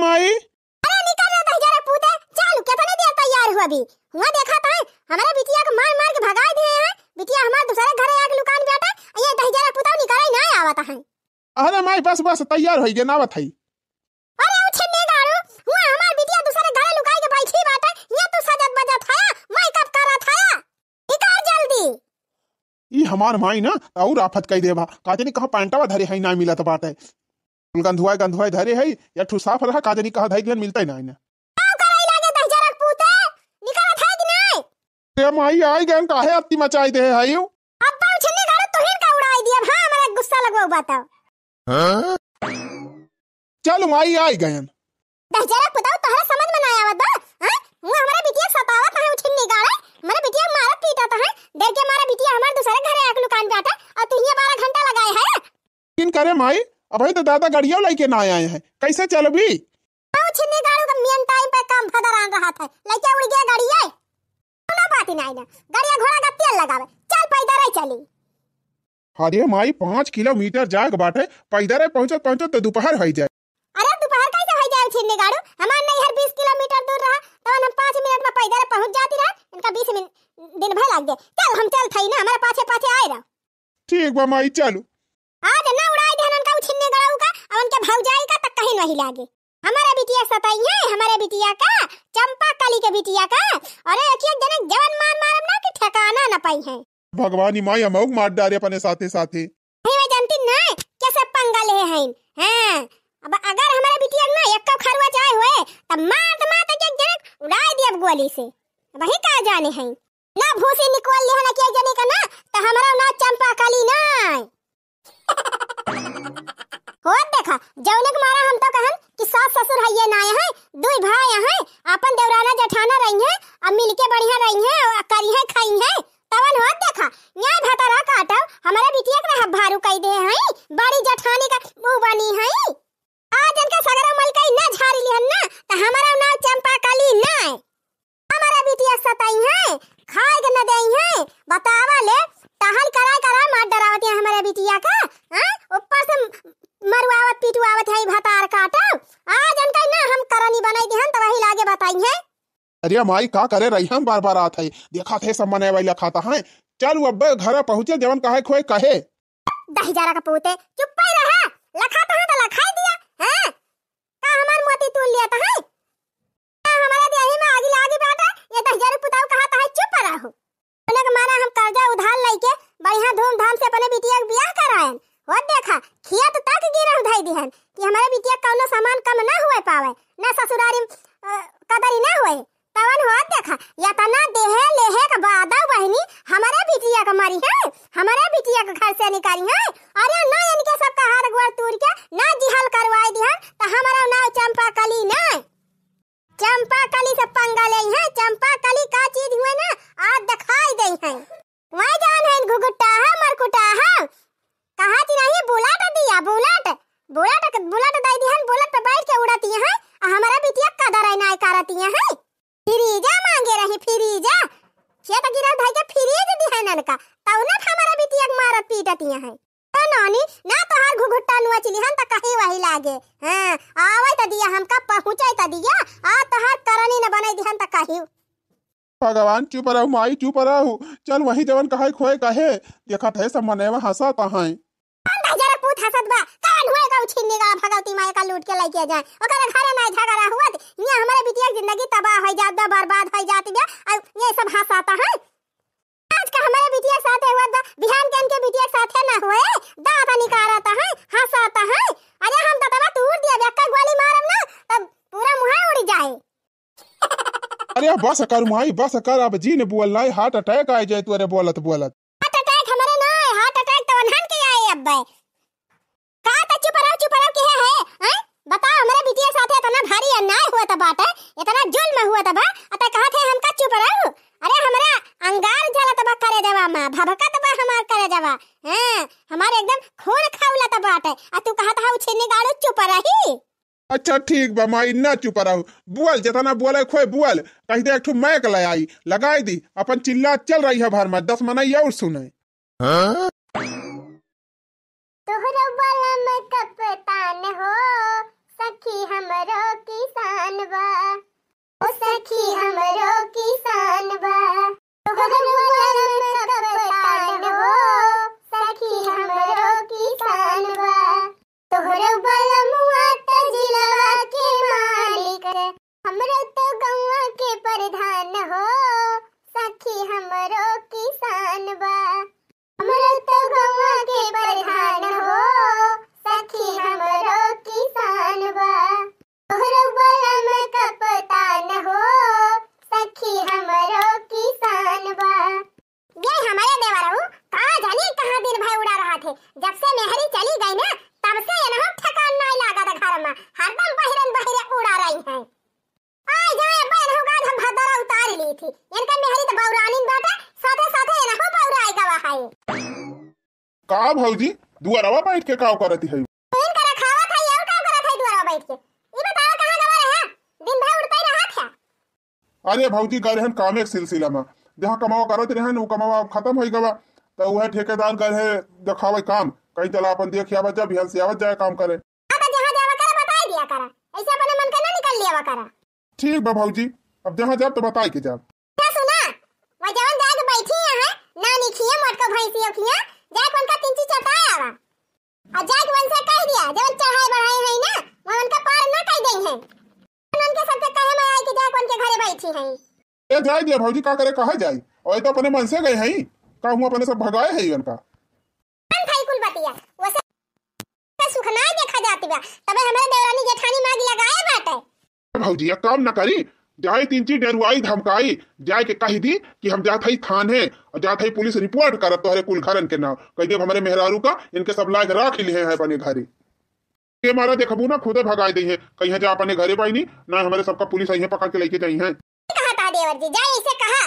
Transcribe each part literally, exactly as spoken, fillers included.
माई। अरे निकल रे दहिजरा पूते, चल, केतने देर तैयार हुआ अभी? हुआ देखा त है, हमरे बिटिया के मार मार के भगाई दिहे हैं। बिटिया हमार दूसरे घरे आके लुकान बाटे, ये दहिजरा पूता निकले ना आवत है। अरे माई, बस, बस, तैयार होई गे, आवत है। अरे उ छिन्नी गाड़ू, हुआ हमार बिटिया दूसरे घरे लुकाई के बैठी बाटे, ये तू सजत बजत है, मेकअप करत है, निकल जल्दी। ई हमार माई ना, और आफत कई देबा, का जानी कहाँ पैंटवा धरे है, ना मिलत बाटे। गंधुआई गंधुआई धरे है, या ठू साफ रहा, का जानी कहाँ धई दिहन, मिलते ना इन्हें। का कराई लागे दहिजरा पूते, निकलत है कि नहीं? ए माई, आई गयन, काहे अत्ती मचाई दे है यू? अब तो छिन्नी गाड़ू तुहिन का उड़ाई दिया, हाँ, हमारा गुस्सा लगवा बताओ। हाँ? चल माई, आई गयन। दहिजरा पुताऊ, तोहरा समझ में ना आवत बा, हैं? वो हमरे बिटिया सतावत है, उ छिन्नी गाड़े, हमरे बिटिया मारत पीटत है, डर के मारा बिटिया हमार दूसरे घरे आके लुकान बाटे, और तू हियां बारह घंटा लगाए है। किन करे माई, अबे तो दादा गड़िया लेके ना आए हैं, कैसे चलबी? उ छिन्नी गाड़ू का मेन टाइम पे काम फदरान रहा था, लेके उड़ गया गड़िया। ना बात ही नहीं ना, गड़िया घोड़ा का तेल लगावे, चल पैदल ही चली। अरे माई, पाँच किलोमीटर जाए के बाटे, पैदल पहुँचत पहुँचत तो दोपहर हो जाए। अरे दोपहर कैसे हो जाए छिन्नी गाड़ू? हमार नैहर बीस किलोमीटर दूर रहा, तवन हम पाँच मिनट में पैदल पहुँच जाती रहा, इनका बीस मिनट दिन भर लग जाए। चल हम चल थई ना, हमारे पाछे पाछे आए रहो। ठीक बा माई, चलू। आज ना उड़ाई देहन उनका उ छिन्नी गाड़ू का, अब उनके भौजाई का तक कहीं नहीं लागे। हमारे बिटिया सताई है, हमारे बिटिया का, चंपा कली के बिटिया का। अरे एक एक जने जवन मार मारब ना कि ठिकाना न पाई है। भगवान ही माई हमऊ मार डारे अपने साथे साथे। नहीं मैं जानती ना कैसे पंगा ले हैं। हाँ, अब अगर हमारे बिटिया ना एक खरुआ चाहे हुए तब मार तो मार तक एक जने उड़ाई दिया गोली से। वही का जाने हैं। ना भूसी निकोल लिहन कि एक जनी का ना, त हमरा ना चंपा कली ना। होत देखा, जौने के मारा हम तो कहन कि सास ससुर हइये ना है, दुई भाई हैं, अपन देवराना जेठाना रही हैं, अब मिलके बढ़िया रही हैं, और करी हैं, खाई हैं, तवन होत देखा, न्याय भतारा काटब, हमारे बिटिया के रहा भारू कई दे हैं, बड़ी जेठानी का मुँह बनी हैं। आज इनके सगरा मलकई ना झारी लिहन ना, त हमारा नाव चंपा कली ना। हमारा बिटिया सताई है, खाए के न देई है, बतावा ले, टहल कराए कराए मार डरावत है हमारे बिटिया का, हाँ? ऊपर से मरुआवत पिटुआवत है भतार काटो। आज इनका ना हम करनी बनाई दिहन त वही लागे बताई है। अरे माई, का करे रही हम बार बार आत है, देखा थे सब मने वाला खाता है। चल वो अब्बे घर पहुँचे, जवन कहे खोए कहे। दहिजरा का पूते, चुप्पे रहा, लखात है तो लखाई दिया, हैं? का हमार मोती तूल लिया त है? का हमारे देही में आगी लागी बाटे? ये दहिजरा पुताऊ कहा त है, चुप रहो। उन्हें के मारा हम कर्जा उधार लेके बढ़िया धूमधाम से अपने बिटिया के बियाह करायन। हो देखा, खिया तो तक गिरह धई दिहन कि हमारे बिटिया कौनो सामान कम ना हुए पावे, ना ससुरारी, अ, कदरी ना हुए। तवन होत देखा, यतना देहे लेहे के बादो बहिनी हमरे बिटिया के मारी है, हमरे बिटिया के घर से निकारी है। अरे ना इनके सब का हाथ गोड़ तूर के ना जिहल करवाई दिहन, त हमरा नाव चंपा कली ना। चंपा कली से पंगा ले है, चंपा कली का चीज हुए ना, आज दिखाई दे है। वही जान है घुघुटा है, मरकुटा है, कहा थी नहीं बुलेट दिया, बुलेट, बुलेट, बुलेट दे दिहन, बुलेट पे बैठ के उड़ती है, आ हमारा बिटिया कदर है ना करती है। फ्रीजा मांगे रही, फ्रीजा। खेत गिरल भाई के फ्रीज दिहन इनका, तौना हमारा बिटिया के मारत पीटत यहाँ है। तो नानी, ना तोहार घुघुट्टा नुआ चिली हन त कहीं वही लागे। हाँ, आवे त दिया हमका, पहुँचे त दिया, आ तोहार करनी न बनाई दिहन त कहीं। भगवान चुप रहू माई, चुप रहू। चल वही जवन कहे खोए कहे, देखत है सब मनवा हंसत हैं। कौन दहिजरा पूत हंसत बा? कौन हुए का उछिन्नी का भगवती माई का लूट के लेके जाए? ओकरे घरे ना झगड़ा हुआ त, ये हमारे बिटिया की जिंदगी तबाह हो जात बा, बर्बाद हो जात बा, और ये सब हंसाता है। आज का हमारे बिटिया के साथे हुआ त, बिहान के इनके बिटिया के साथे ना हुए, दांत निकारता है, हंसाता है। अरे हम दतवा तूर दिया, बेक्का गोली मारब ना, तब पूरा मुंह उड़ जाए। अरे बस कर माई, बस कर, अब जीन बोल नाई, हार्ट अटैक आ जाए तोरे बोलत बोलत। हार्ट अटैक हमारे ना है, हार्ट अटैक तो अनहन के आए अब्बे। का त चुप रहो, चुप रहो, के है, हैं? बताओ, हमारे बिटिया साथे इतना भारी अन्याय हुआ त बाटे, इतना जुल्म हुआ त बा, अते कहा थे हमका चुप रहो? अरे हमरा अंगार जलत बा करे जवा माँ, भभकत बा हमार करे जवा, हैं? हमार एकदम खून खौलत बाटे, आ तू कहत हऊ छिन्नी गाड़ू चुप रही? अच्छा ठीक बा माई, ना चुप रहू, बोल, जितना बोले खोए बोल, कही दे एक ठो माइक ले आई, लगाई दी, अपन चिल्ला चल रही है भर में, दस मनई और सुने। हाँ? तोहरो बलम कप्तान हो, सखी हमरो किसान बा, ओ सखी हमरो किसान बा। तोहरो बलम कप्तान हो, सखी हमरो किसान बा। तोहरो बलमुआ त जिलवा के मालिक, हमरो तो गौवा के प्रधान हो, सखी हमरो किसान बा। हमरो तो गौवा के प्रधान हो, सखी हमरो किसान बा। तोहरो बलम कप्तान हो, सखी हमरो किसान बा। ये हमरे देवरऊ का जानी कहाँ दिन भर उड़ा रहत है। जब से मेहरी चली गई ना, तब से इनहू ठिकान नाई लागत घर में, हरदम बहिरन बहिरे उड़ा रही हैं। आय जाए बहन हो, आज हम भदरा उतार ली थी। इनका मेहरी तो बौरानिन बाटे, साथे साथे इनहू बौराए गवा है। का भौजी, दुआरवा बैठ के का करत है? तो इनका रखावत है, और का करत है दुआरवा बैठ के? ई बताओ कहाँ गवा रहे? दिन भर उड़ते रहत है। अरे भौजी, गए रहन कामे के सिलसिला में, जहाँ कमावा करत रहन, वो कमावा अब खत्म हो गवा, तो वह ठेकेदार गए है देखावे काम, कहीं चला अपन देख आवा जा, बिहान से आवत जाए काम करे। हाँ, तो जहाँ जावा करा, बताई दिया करा, ऐसे अपने मन का ना निकल लियावा करा। ठीक बा भौजी, अब जहाँ जाब तो बताई के जाब। क्या सुना, वह जवन जाके बैठी है, ना निखिए मोटको भैंसी उठिया, जाके उनका तिनची चटाए आवा। और जाके उनसे कह दिया, जवन चढ़ाई बढ़ाई है ना, वह उनका पार ना कर देई है। उनके सबके कहे में आई कि जाके उनके घरे बैठी है। ए, जाए दिया भौजी, का करे, कहा जाई? और ये तो अपने मन से गए हैं, का हुआ अपने सब भगाए है उनका। कौन था ई कुल बतिया? वैसे सुख ना देखा जाती बा, तबे हमारे देवरानी जेठानी माँ की लगाए बाटे। भौजी, एक काम न करी, जाए तिनची डेरुआई धमकाई, जाए के कह दी कि हम जात हई थाने और जात हई पुलिस रिपोर्ट करब तोहरे कुल घरन के नाम, कह देब हमरे मेहरारू का, इनके सब लाग राख लिए हैं अपने घरे। के मारा देखबू ना, खुदे भगाए दई है, कहीं जा अपने घरे पाई नहीं, ना हमरे सबका पुलिस आई है पकड़ के लेके जाई है। कहा था देवर जी, जाए इसे कहा।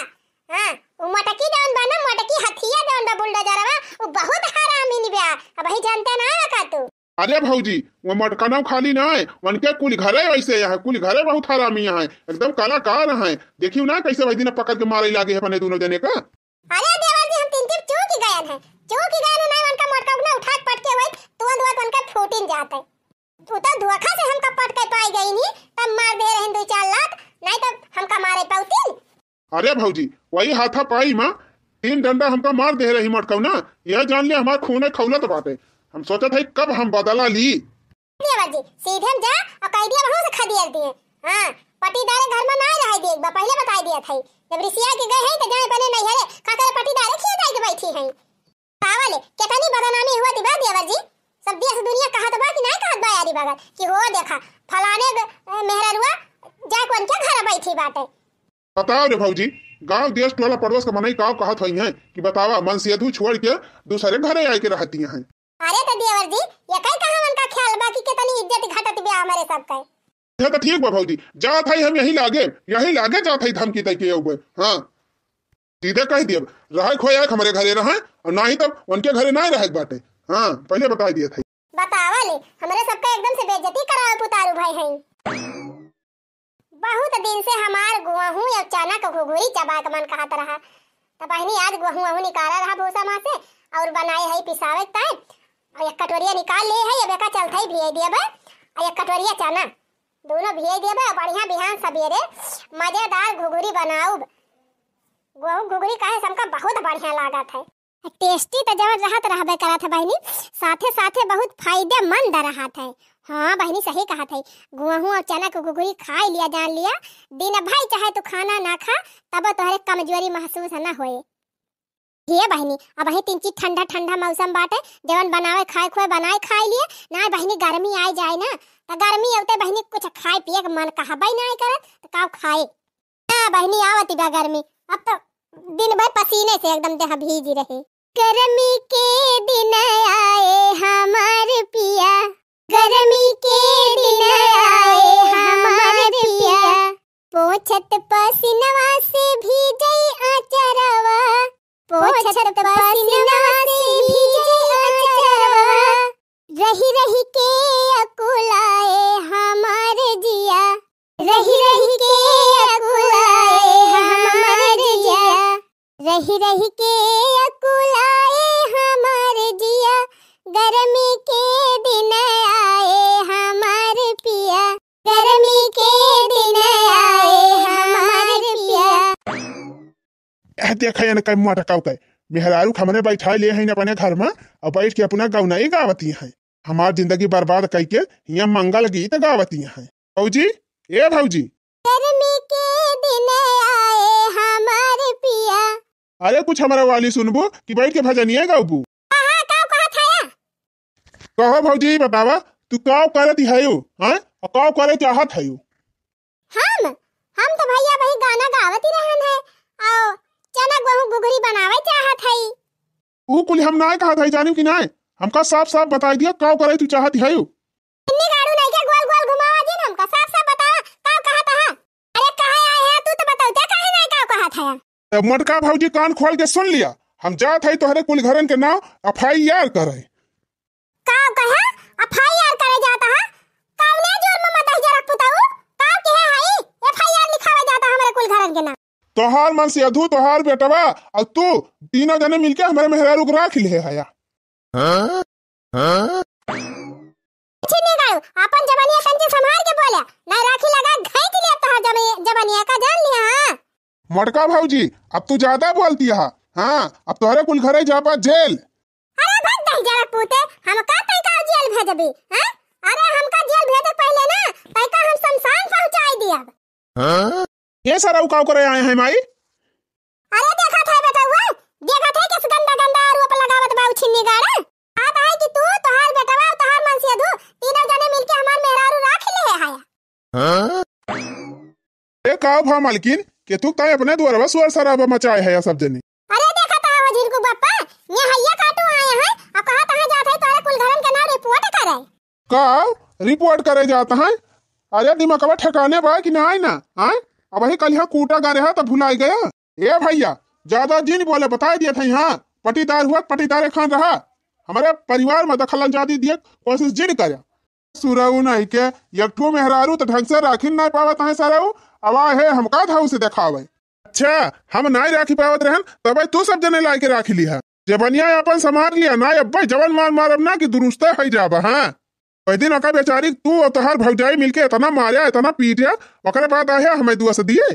हाँ, वो मटकी जौन बा ना, मटकी हथिया जौन बा बुलडोजरवा, वो बहुत हरामी निब्या। अब ही जानते ना है का तू? अरे भौजी, वो मटकनव खाली ना है, उनके कुल घरे वैसे यहाँ, कुल घरे बहुत हरामी यहाँ है, एकदम कलाकार हैं। देखियो ना कैसे भाई दिन पकड़ के मारे लागे है अपने दोनों जने का। अरे देवर जी, हम तीन तीन चूक ही गए हैं, चूक ही गए हैं, नहीं उनका मटका ना उठात पटके हुए, तुरंत तुरंत उनका फूटिन जात है। तू तो धोखा से हमका पटके पाई गई नी, तब मार दे रहे दो चार लात, नहीं तो हमका मारे पाउती। अरे भौजी, वही हाथापाई में तीन डंडा हमका मार दे रही मटकौना, यह जान ले हमार खूने खौलत बाटे। हम सोचत है कब हम बदला ली। देवर जी, सीधे हम जा और कह दिया वहाँ से खदेड़ दिए। हाँ, पटीदारे घर में ना रह दिए, एक बार पहले बताई दिया था। जब रिसिया के गए हैं तो जाए बने नहीं हरे, का करे पटीदारे खिया जाए के बैठी हैं। पावले, केतनी बदनामी हुआ थी बा देवर जी। सब देश दुनिया कहत बा कि नहीं कहत बा यारी बगल कि हो देखा, फलाने ग-, मेहररुआ जाए कौन के घर बैठी बाटे। बताओ रे भौजी, गांव देश टोला पड़ोस के मनई का कहत होई हैं कि बतावा, मनसेधू छोड़ के दूसरे घरे आए के रहती हैं। अरे तो देवर जी, ये कई कहाँ उनका ख्याल बा कि केतनी इज्जत घटत बा हमारे सब के। ये तो ठीक बा भौजी, जात है हम यही लागे, यही लागे जात है धमकी दे के अउबे। हाँ, सीधे कह दियब, रहे खोए आए हमरे घरे रहे, और ना ही तब उनके घरे ना रहे बाटे। हाँ, पहले बता दिए थे। बतावा ले, हमरे सबका एकदम से बेइज्जती करावे पुतारू भाई हैं। बहुत दिन से हमार गोहूं या चना के घुघुरी चबाए के मन कहत रहा, तब बहिनी आज गोहूं वहूं निकाला रहा भूसा में से और बनाए है पिसावे के ताई, और एक कटोरिया निकाल ले है, अब एका चलत है भिए दिए बा, और एक कटोरिया चना दोनों भिए दिए बा, बढ़िया बिहान सबेरे मजेदार घुघुरी बनाउब। गोहूं घुघुरी काहे सबका बहुत बढ़िया लागत है। टेस्टी तो जवन रहत रहबे करत है बहिनी, साथे साथे बहुत फायदेमंद रहत है। हाँ बहिनी सही कहत है, गोहूं और चना के घुघुरी खाए लिया जान लिया, दिन भर चाहे तू खाना ना खा, तब तोहरे कमजोरी महसूस ना होए। हे बहिनी, अब ही तीन चीज ठंडा ठंडा मौसम बाटे, जवन बनावे खाए खोए बनाए खाए लिए। ना बहिनी, गर्मी आए जाए ना, तो गर्मी अवते बहिनी कुछ खाए पिए के मन कहबे ना करत, तो का खाए? ना बहिनी, आवती बा गर्मी, अब तो दिन भर पसीने से एकदम देह भीजी रहे। गर्मी के दिन आए हमार पिया, गर्मी के दिन आए हमार पिया, पोछत पसीनवा से भीजई आचरवा, पोछत पसीनवा से भीजई आचरवा, रही रही के अकुलाए हमार जिया, रही रही के अकुलाए हमार जिया, रही रही के अकुलाए हमार जिया, गर्मी के दिन आए हमार पिया। देखा एनकै मोटका के, मेहरारू क हमरे बैठाइ ले हैं अपने घर मा, अउर बैठ के अपना गौनई गावती हैं। हमार जिंदगी बर्बाद कइके हियाँ मंगल गीत गावती हैं। भौजी, ए भौजी। गर्मी के दिन आए हमार पिया। अरे कुछ हमरे वाली सुनबू कि बैठ के भजनिया गाउबू? हाँ, हाँ, का कहत हया? कहो भौजी, बतावा, तू का करत हयो, हाँ? अउर का करे चाहत हयो? हम, हम तो भैया वही गाना गावत ही रहन है, अउर चना गेहूं घुघरी बनावे चाहत हई। ऊ कुल हम नाय कहत हई, जानिउ कि नाय? हमका साफ साफ बताइ दिया, का करे तू चाहत हयो? इन्नी गाड़ू नहीं के गोल गोल घुमावा जिन, हमका साफ साफ बतावा, का कहत हा? अरे कहे आए है तू तो बताओ, ते काहे नाय का कहत है? तब मोटका भौजी कान खोल के सुन लिया, हम जात हई तोहरे कुल घरन के नाव एफ आई आर करे। का कहे? एफ आई आर करे जात हा? कौने जुर्म मा दहिजरा क पुतऊ? का कहे हई? एफ आई आर लिखावे जात हा हमरे कुल घरन के नाव। तोहार मनसेधू, तोहार बेटवा, अउर तू तीनों जने मिलके हमरे मेहरारू क राखि लिहे हया। हाँ? हाँ? छिन्नी गाड़ू, आपन जबनिया तंची संभार के बोला, ना राखी लगा घाई के लिए तोहार जबनिया का जान लिया, हाँ? मोटका भौजी, अब तू ज्यादा बोलती हा। हाँ, अब तोहरे कुल घरे जाबा जेल। अरे भाग दहिजरा क पूते, हमका तैका जेल भेजबी, हाँ? अरे हमका जेल भेजे पहिले ना, तैका हम शमशान पहुँचाइ दियब। हाँ? ए सरऊ का करे आए हैं माई? अरे देखत है बेटवा, देखत है किस गंदा गंदा आरोप लगावत बा उ छिन्नी गाड़ा। कहत है कि तू, तोहार बेटवा, तोहार मनसेधू, तीनों जने मिलके हमार मेहरारू राखि लिहे हया। हाँ? ए, का भा मालकिन, केथू ताई अपने दुआरवा सुअर सराबा मचाए है या सब जने? अरे देखा ता हो झिनकू बप्पा, ये हैया काटू आए हैं, अउर कहा तहाँ जात है तोहरे कुल घरन के नाव रिपोर्ट करे। का रिपोर्ट करे जात हैं? अरे दिमागवा ठिकाने बा कि नाय ना? आय? अबहीं कलिहा कूटा गारे हा त भुलाइ गया। ए भैया, ज्यादा जिन बोले, बताइ दिया था, हाँ, पटीदार हुआ त पटीदारे खान रहा, हमरे परिवार मा दखल अंदाजी दिए कोशिश जिन करे। सुरऊ नहीं के, एक ठो मेहरारू त ढंग से राखी नाय पावत है सरऊ, अब आए है हमका धाऊ से देखावे। अच्छा, हम नाय राखी पावत रहन, तबे तू सब जने लाइके राखी लिहा। जबनिया आपन संभार लिया, नाय अब्बे जवन मार मारब ना कि दुरुस्ते होइ जाबा, हाँ। ओइ दिन ओका बेचारी तू अउर तोहार भौजाई मिलके एतना मार्या, एतना पीट्या, ओकरे बाद आहे हमें दुआ से दिए।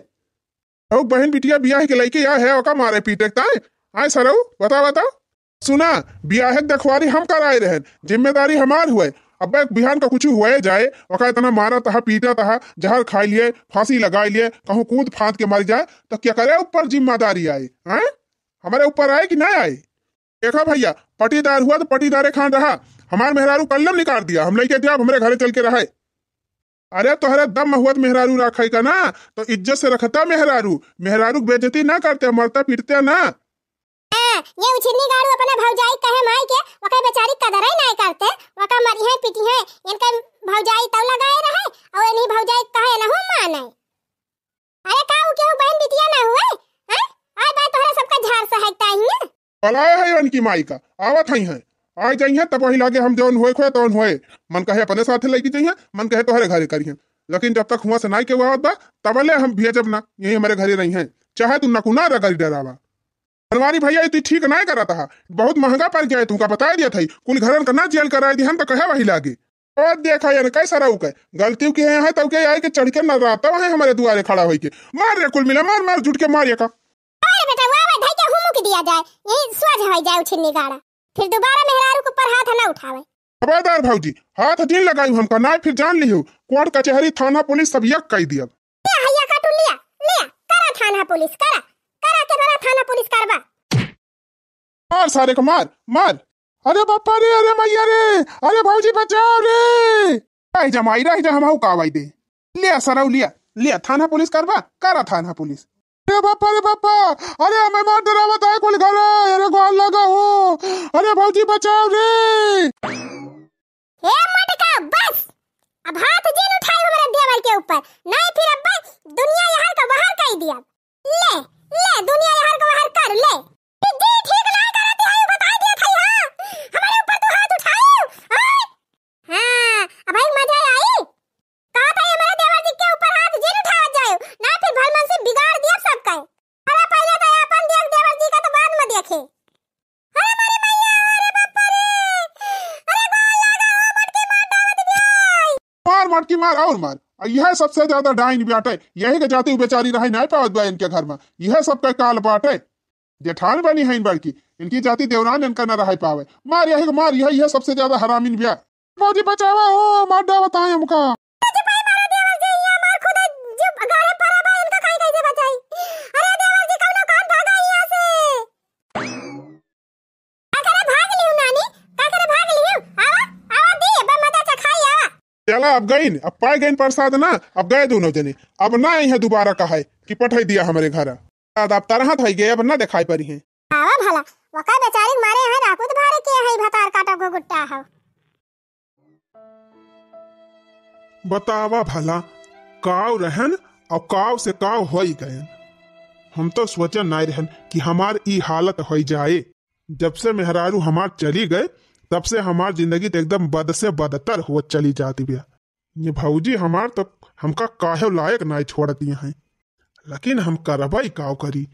अउ बहिन बिटिया बियाह के लइके या है, ओका मारे पीटे के ताय? आय सरऊ, बता, बता। सुना, बियाह के देखवारी हम कराए रहन, जिम्मेदारी हमार हुए। अब्बे बिहान का कुछ हुए जाए, ओका एतना मारत हा, पीटत हा, जहर खाइ लिए, फांसी लगाइ लिए, कहूँ कूद फांद के मर जाए, तो केकरे ऊपर जिम्मेदारी आए? हैं? हमरे ऊपर आए कि ना आए? देखा भैया, पटीदार हुआ त पटीदारे खान रहा। हमार मेहरारू कल्लम निकाल दिया, हम लइके जाब, हमरे घरे चल के रहे। अरे तोहरे दम हुआ त मेहरारू राखे का ना, तो इज्जत से रखता मेहरारू। मेहरारू के बेइज्जती ना करते, मरता पीटते ना। हाँ, ये उछिन्नी गाड़ू अपने भौजाई कहे माई के, ओकर बेचारी कदर ही नाय करते, ओका मरिहे पीटिहे, इनका भौजाई तौ लगाए रहे, अउर इन्हीं भौजाई कहे नहु माने। अरे का उ केहू बहन बिटिया ना हुए? हैं? आय बा तोहरा सबका झार सहकता ही है। पलाए है इनकी माई का, आवत हई हैं। आय जाई हैं तब वही लागे हम जौन होए खोए तौन होए। मन कहे अपने साथे लइके जाई हैं, मन कहे तोहरे घरे करी हैं। लेकिन जब तक हुआ से नाई केहू आवत बा, तबले हम भेजब ना, यही हमरे घरे रही हैं। चाहे तू नकुना रगड़ी डरावा। बनवारी भैया, ई तू ठीक नाय करत हा, बहुत महंगा पड़ जाए तुमका, बताए दिया था, कुल घरन का ना जेल कराए दिहन त कहे वही लागे। ओ देखा यार, कैसा रहू के गलती की है, है तब के आए के चढ़ के नर्राता है हमारे दुआरे खड़ा होई के। मार रे कुल मिला, मार, मार, जुट के मार ये का। अरे बेटा, वाह, वाह, धई के हुमुक दिया जाए, यही सोझ होई जाए उछिन्नी गाड़ा, फिर दोबारा मेहरारू के ऊपर हाथ ना उठावे। खबरदार भौजी, हाथ जिन लगाई हमका, नाय फिर जान लियो, कोर्ट कचहरी थाना पुलिस सब यक कई दियब। ले हैया काटू लिया, ले, करा थाना पुलिस, करा, करा के करा थाना पुलिस करबा। मार सारे को, मार, मार। अरे बापा रे, अरे मैया रे, अरे भौजी बचाओ रे। रह जा माई, रह जा, हम का आवाई दे। लिया सरऊ लिया, लिया थाना पुलिस करबा, करा थाना पुलिस। अरे बापा रे बापा, अरे हमें मार डरावत है कुल घर, अरे गोल लगा हो, अरे भौजी बचाओ रे। हे मटका, बस! अब हाथ जिन उठाई हमरे देवर के ऊपर, नहीं फिर अब दुनिया यहाँ का बाहर कर दिया। ले, ले, दुनिया यहाँ का बाहर कर ले। ये जी ठीक नहीं करती है, बता दिया था, हाँ? हमारे ऊपर तू हाथ उठाई, हाँ? हाँ, अब भाई मजा आई। कहा था हमारे देवर जी के ऊपर हाथ जिन उठावत जाए, ना फिर भलमन से बिगाड़ दिया सबका। अरे पहले तो अपन देख देवर जी का, तो बाद में देखे। अरे मारे मैया, अरे बापा रे, अरे गोल लगा हो, मटकी मार डावत जाए। मार मटकी मार और मार। आ यह सबसे ज्यादा डाइन बाटे, यही के जाति उ बेचारी रहे नहीं पावत बा इनके घर में, यह सबका काल बाटे। जेठान बनी है बड़की, इनकी जाति देवरान इनका न रह पावे। मार यही को मार, यही है सबसे ज्यादा हरामिन ब्या। भौजी बचावा हो, मार डावत आए हमका। अरे देवर जी, कौनो काम भागा यहाँ से। का करे भाग लिहू नानी? का करे भाग लिहू? आवा, आवा दी, बे मजा चखाई, आवा। चला, अब गइन, अब पाए गइन प्रसाद ना, अब गए दोनों जने। अब ना आई है दोबारा कहे कि पठाई दिया हमरे घर। अब तरहत है गए, अब ना दिखाई पड़ी है। आवा भला, वका बेचारी के मारे है राकुत भारे के है भतार काटा को गुट्टा है। बतावा भला, काव रहन और काव से काव होई गयन। हम तो सोचन नाय रहन कि हमार ई हालत होई जाए। जब से मेहरारू हमार चली गए, तब से हमार जिंदगी तो एकदम बद से बदतर होत चली जाती बिया। ये भौजी हमार तो हमका काहे लायक नाय छोड़ती हैं, लेकिन हम करबई काव करी,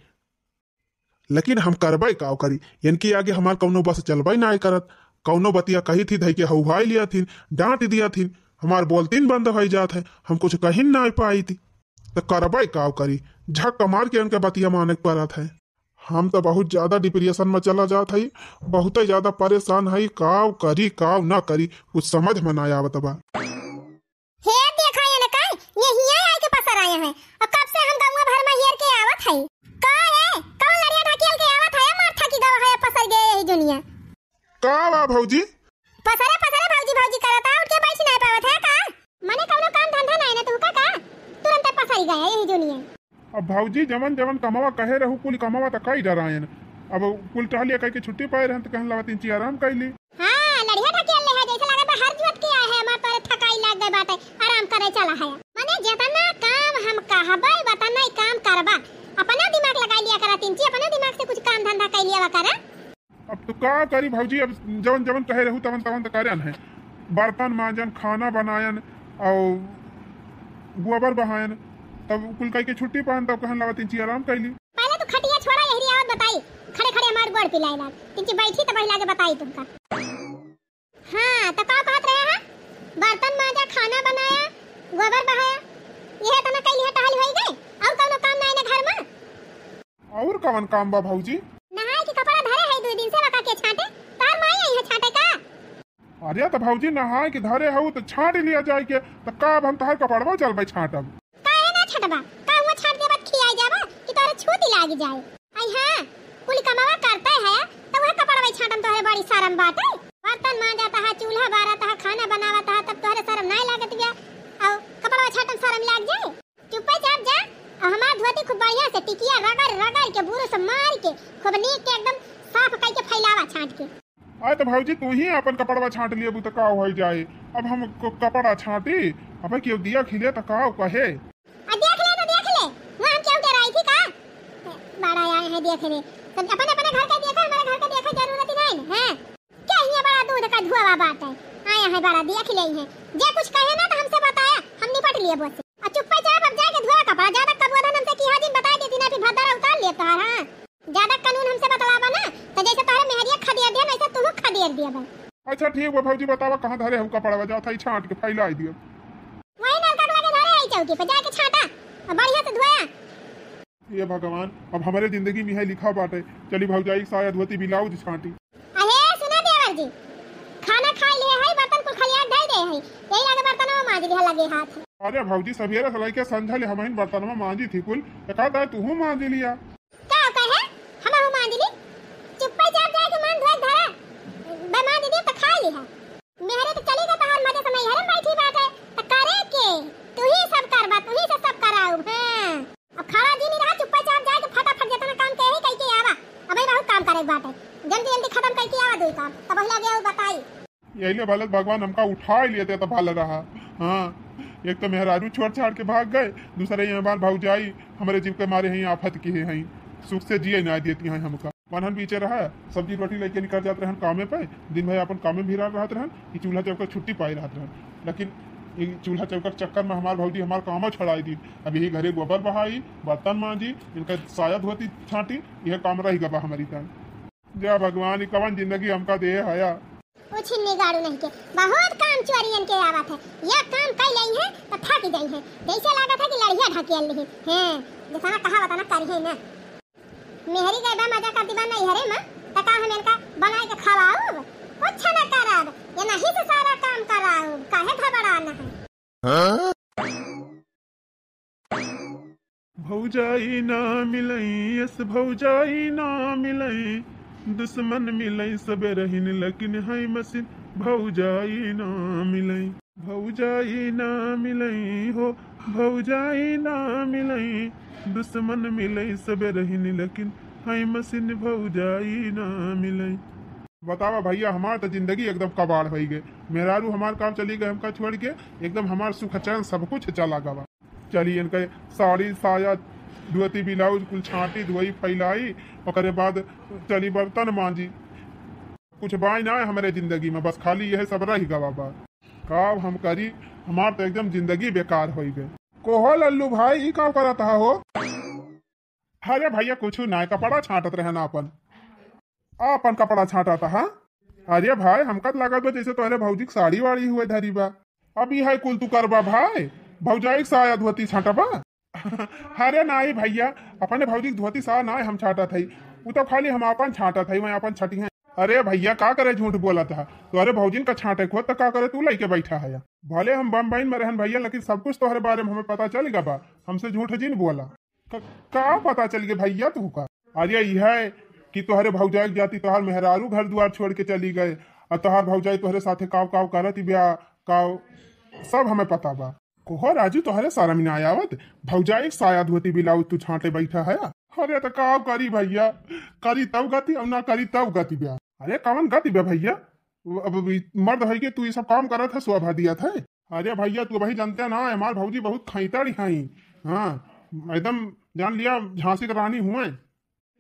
लेकिन हम करबई काव करी। इनके आगे हमार कौनो बस चलबई नाय करत। कौनो बतिया कही थी धई के हौहाई लिया थी, डांट दिया थी, हमार बोलतीन बंद होई जात है, हम कुछ कही नाय पाई थी। तो करबई काव करी, झक मार के इनके बतिया माने के पड़त है। हम तो बहुत ज्यादा डिप्रेशन में चला जात हई, बहुत ही ज्यादा परेशान हई, काव करी काव ना करी, कुछ समझ में ना आवत बा। हेर देखा ये न का, ये हियाँ आए के पसर आए हैं। अब कब से हम गौवा भर में हेर के आवत हई। का है, कौन लड़िया ढकेल के आवत है, मार थकी गवा है, पसर गए यही दुनिया। का बा भौजी? पसरे पसरे भौजी भौजी करत आ, उठ के बैठ नहीं पावत है का? मने कौनो काम धंधा नहीं ना तुमका का? तुरंत पसर गए यही दुनिया। अब भौजी जवन जवन कमवा कहे रहू, कुल कमवा त कई डरायन। अब कुल टहलिया कह के छुट्टी पाए रहन त कहन लगा तीन ची आराम कैली। हाँ, लड़िया ढकेल ले है, जैसे लागत बा हर जोत के आए है, हमार तोरे थकाई लाग गए बाटे, आराम करे चला है। मने जितना काम हम कहबे, वतना ही काम करबा। अपना दिमाग लगा लिया करा तीन ची, अपने दिमाग से कुछ काम धंधा कर लिया करा। अब तो का करी भौजी, अब जवन जवन कहे रहू तवन तवन त करन है। बर्तन मांजन, खाना बनायन और गोबर बहायन, तब कुल कह के छुट्टी पान, तब कहन लगा तीन ची आराम कैली। पहले तो खटिया छोड़ा, यही आवत बताई, खड़े खड़े हमार गोड़ पिलाए लाग। तीन ची बैठी तब लागे बताई तुमका। हाँ, तो का कहत रहे हैं? बर्तन मांजा, खाना बनाया, गोबर बहाया, यह इतना कैली है, टहल होई गए, और कौनो काम ना है ना घर में। और कवन काम बा भौजी? नहाए के कपड़ा धरे है, दो दिन से वका के छांटे, तार माई आई है छांटे का? अरे तो भौजी नहाए के धरे हऊ तो छांट लिया जाए के, तो का अब हम तहार कपड़वा चलबे छांटब? काहे ना छांटबा? का हुआ छांट देबा त खियाई जाबा कि तोरे छूती लाग जाए? आई हाँ, कुल कमावा करते है तो वह कपड़वा छांटम तोहरे बड़ी शरम बाटे। बर्तन मांजा तहा, चूल्हा बारा तहा, खाना बनावा तहा, तब तोहरे शरम नाय लागत बिया? और कपड़वा छांटम शरम लाग जाए? चुप्पे चाप जा, और हमार धोती खूब बढ़िया से टिकिया रगड़ रगड़ के, बुरुस मार के, खूब नीक के एकदम साफ कई के फैलावा छांट के। आए तो भौजी तू ही अपन कपड़वा छांट लिए, तो का हो जाए, अब हम क-, कपड़ा छांटी, अब केहू दिया खिले तो का कहे। आ देख ले तो देख ले, वहाँ हम क्यों डराई थी का? बड़ा आए हैं देख ले, सब अपने अपने घर का देखा, हमारे घर का देखा जरूरत ही नहीं है। क्या ये बड़ा दूध का धुआवा बात है, आया है बड़ा देख ले है, जे कुछ कहे ना तो हमसे बताया, हम निपट लिए बस। और चुप्पे चाप अब जाके धोआ कपड़ा, ज्यादा कबोधन हमसे किहा दिन बताई देती ना, फिर भद्दरा उतार लिए तोहार, हाँ। ज्यादा कानून हमसे बतलाबा ना, तो जैसे तोहरे मेहरिया खदेड़ दिया, वैसे तुहू खदेड़ दिया बा। अच्छा ठीक बा भौजी, बतावा कहाँ धरे हऊ कपड़वा, जात हई छांट के फैलाई दिया। वही नलका के लगे धरे हई चौकी पे, जाके छांटा और बढ़िया से धोया। ये भगवान, अब हमरे जिंदगी में है लिखा बाटे। चली भौजाई साया धोती ब्लाउज छांटी। अहे सुना देवर जी, खाना खा ले हई, बर्तन कुल खलिया धई दे हई, यही लगे बर्तनवा मांज लिहा लगे हाथ। अरे भौजी, सवेरे से लेके संझा ले हमहिन बर्तनवा मांजी थी कुल, एकाध दाय तुहू मांज लिया। का कहे? हमहू मांज ली। चुप्पे चाप जाए के मन धोए धरा। बे मांज दी तो खा ली है। मेहरे तो चली गई तहार मजे से, मैं हरम बैठी बाटे। तो करे के? तू ही सब करबा, तू ही से सब कराऊ। हाँ। अब खड़ा जी नहीं रहा, चुप्पे चाप जाए के फटाफट जितना काम के ही कई के आवा। अबे बहुत काम करे के बाटे। जल्दी जल्दी खत्म कई के आवा दो काम। तब पहले गया वो बताई। यही ले भलत भगवान हमका उठाए लिए तो भल रहा। हाँ, एक तो मेहरारू छोड़ छाड़ के भाग गए, दूसरे ये हमार भौजाई हमरे जीव के मारे हैं, आफत की है, हैं, सुख से जिए ना देती हैं हमका। मनहन पीछे रहा, सब्जी रोटी लेके निकल जात रहन कामे पे, दिन भर अपन कामे में भिड़ा रहत रहन कि चूल्हा चौका छुट्टी पाए रहत रहन, लेकिन ये चूल्हा चौका के चक्कर में हमार भौजी हमार कामो छोड़ाई दी। अब यही घरे गोबर बहाई, बर्तन मांजी, इनका साया धोती छांटी, यह काम रह गबा हमारी तन। जा भगवान, ई कवन जिंदगी हमका दे हया। ओ छिन्नी गाड़ू नहीं के, बहुत काम चोरियन के आवत है। यह काम कई लई है तो थक जाई है। जैसे लागत है कि लड़िया ढकेल ली है। हैं, जैसा कहा वतना करी है ना। मेहरी गए बा मजा करती बा नैहरे में, त का हम इनका बनाए के खवाऊब? कुछ न करब, ये नहीं से सारा काम कराऊब, काहे घबराना है? भौजाई ना मिलई, यस भौजाई ना मिलई, दुश्मन मिलई सबे रहिन, लेकिन है मशीन भौजाई ना मिलई। भौजाई ना मिलई हो, भौजाई ना मिलई, दुश्मन मिलई सबे रहिन, लेकिन है मशीन भौजाई ना मिलई। बतावा भैया, हमार तो जिंदगी एकदम कबाड़ होई गए। मेहरारू हमार काम चली गए हमका छोड़ के, एकदम हमार सुख चैन सब कुछ चला गवा। चली इनके साड़ी, साया, धोती, ब्लाउज कुल छांटी, धोई, फैलाई, ओकरे बाद चली बर्तन मांजी। कुछ बाई ना है हमरे जिंदगी में, बस खाली यह सब रह गवा बा। का हम करी, हमार तो एकदम जिंदगी बेकार होई गए। कोहो लल्लू भाई, ई का करत हा हो? अरे भैया, कुछ ना, कपड़ा छांटत रहे ना अपन। आपन कपड़ा छांटत हा? अरे भाई, हमका त लागत बा जैसे तोहरे भौजी के साड़ी वाड़ी हुए धरी बा। अब ई है कुल तू करबा भाई, भौजाई के साया धोती छांटबा? अरे नाई भैया, अपने भौजी के धोती साया नाई हम छांटत हई, उ तो खाली हम आपन छांटत हई, मैं आपन छटी है। अरे भैया, का करे झूठ बोलत हा? तोहरे भौजिन का छांटे खोत त का करे तू लइके बैठा है? भले हम बम्बई में रहन भैया, लेकिन सब कुछ तोहरे बारे में हमें पता चल गया बा, हमसे झूठ जिन बोला। क-, का पता चल गया भैया तू का? अरे यह है कि तोहरे भौजाई के जाती तोहार मेहरारू घर दुआर छोड़ के चली गए, और तोहार भौजाई तोहरे साथे काव काव करत बिया, काव, सब हमें पता बा। कोहो राजू, तोहरे शर्म ना आवत? भौजाई के साया धोती ब्लाउज तू छांटे बैठा है। अरे तो का करी भैया, करी तब गति और ना करी तब गति बा। अरे कवन गति बा भैया? अब ई मर्द है के तू ये सब काम करत है, शोभा दियत है। अरे भैया तू भाई जानते ना, हमार भौजी बहुत खैतड़ी है। हाँ, एकदम जान लिया झांसी के रानी हुए।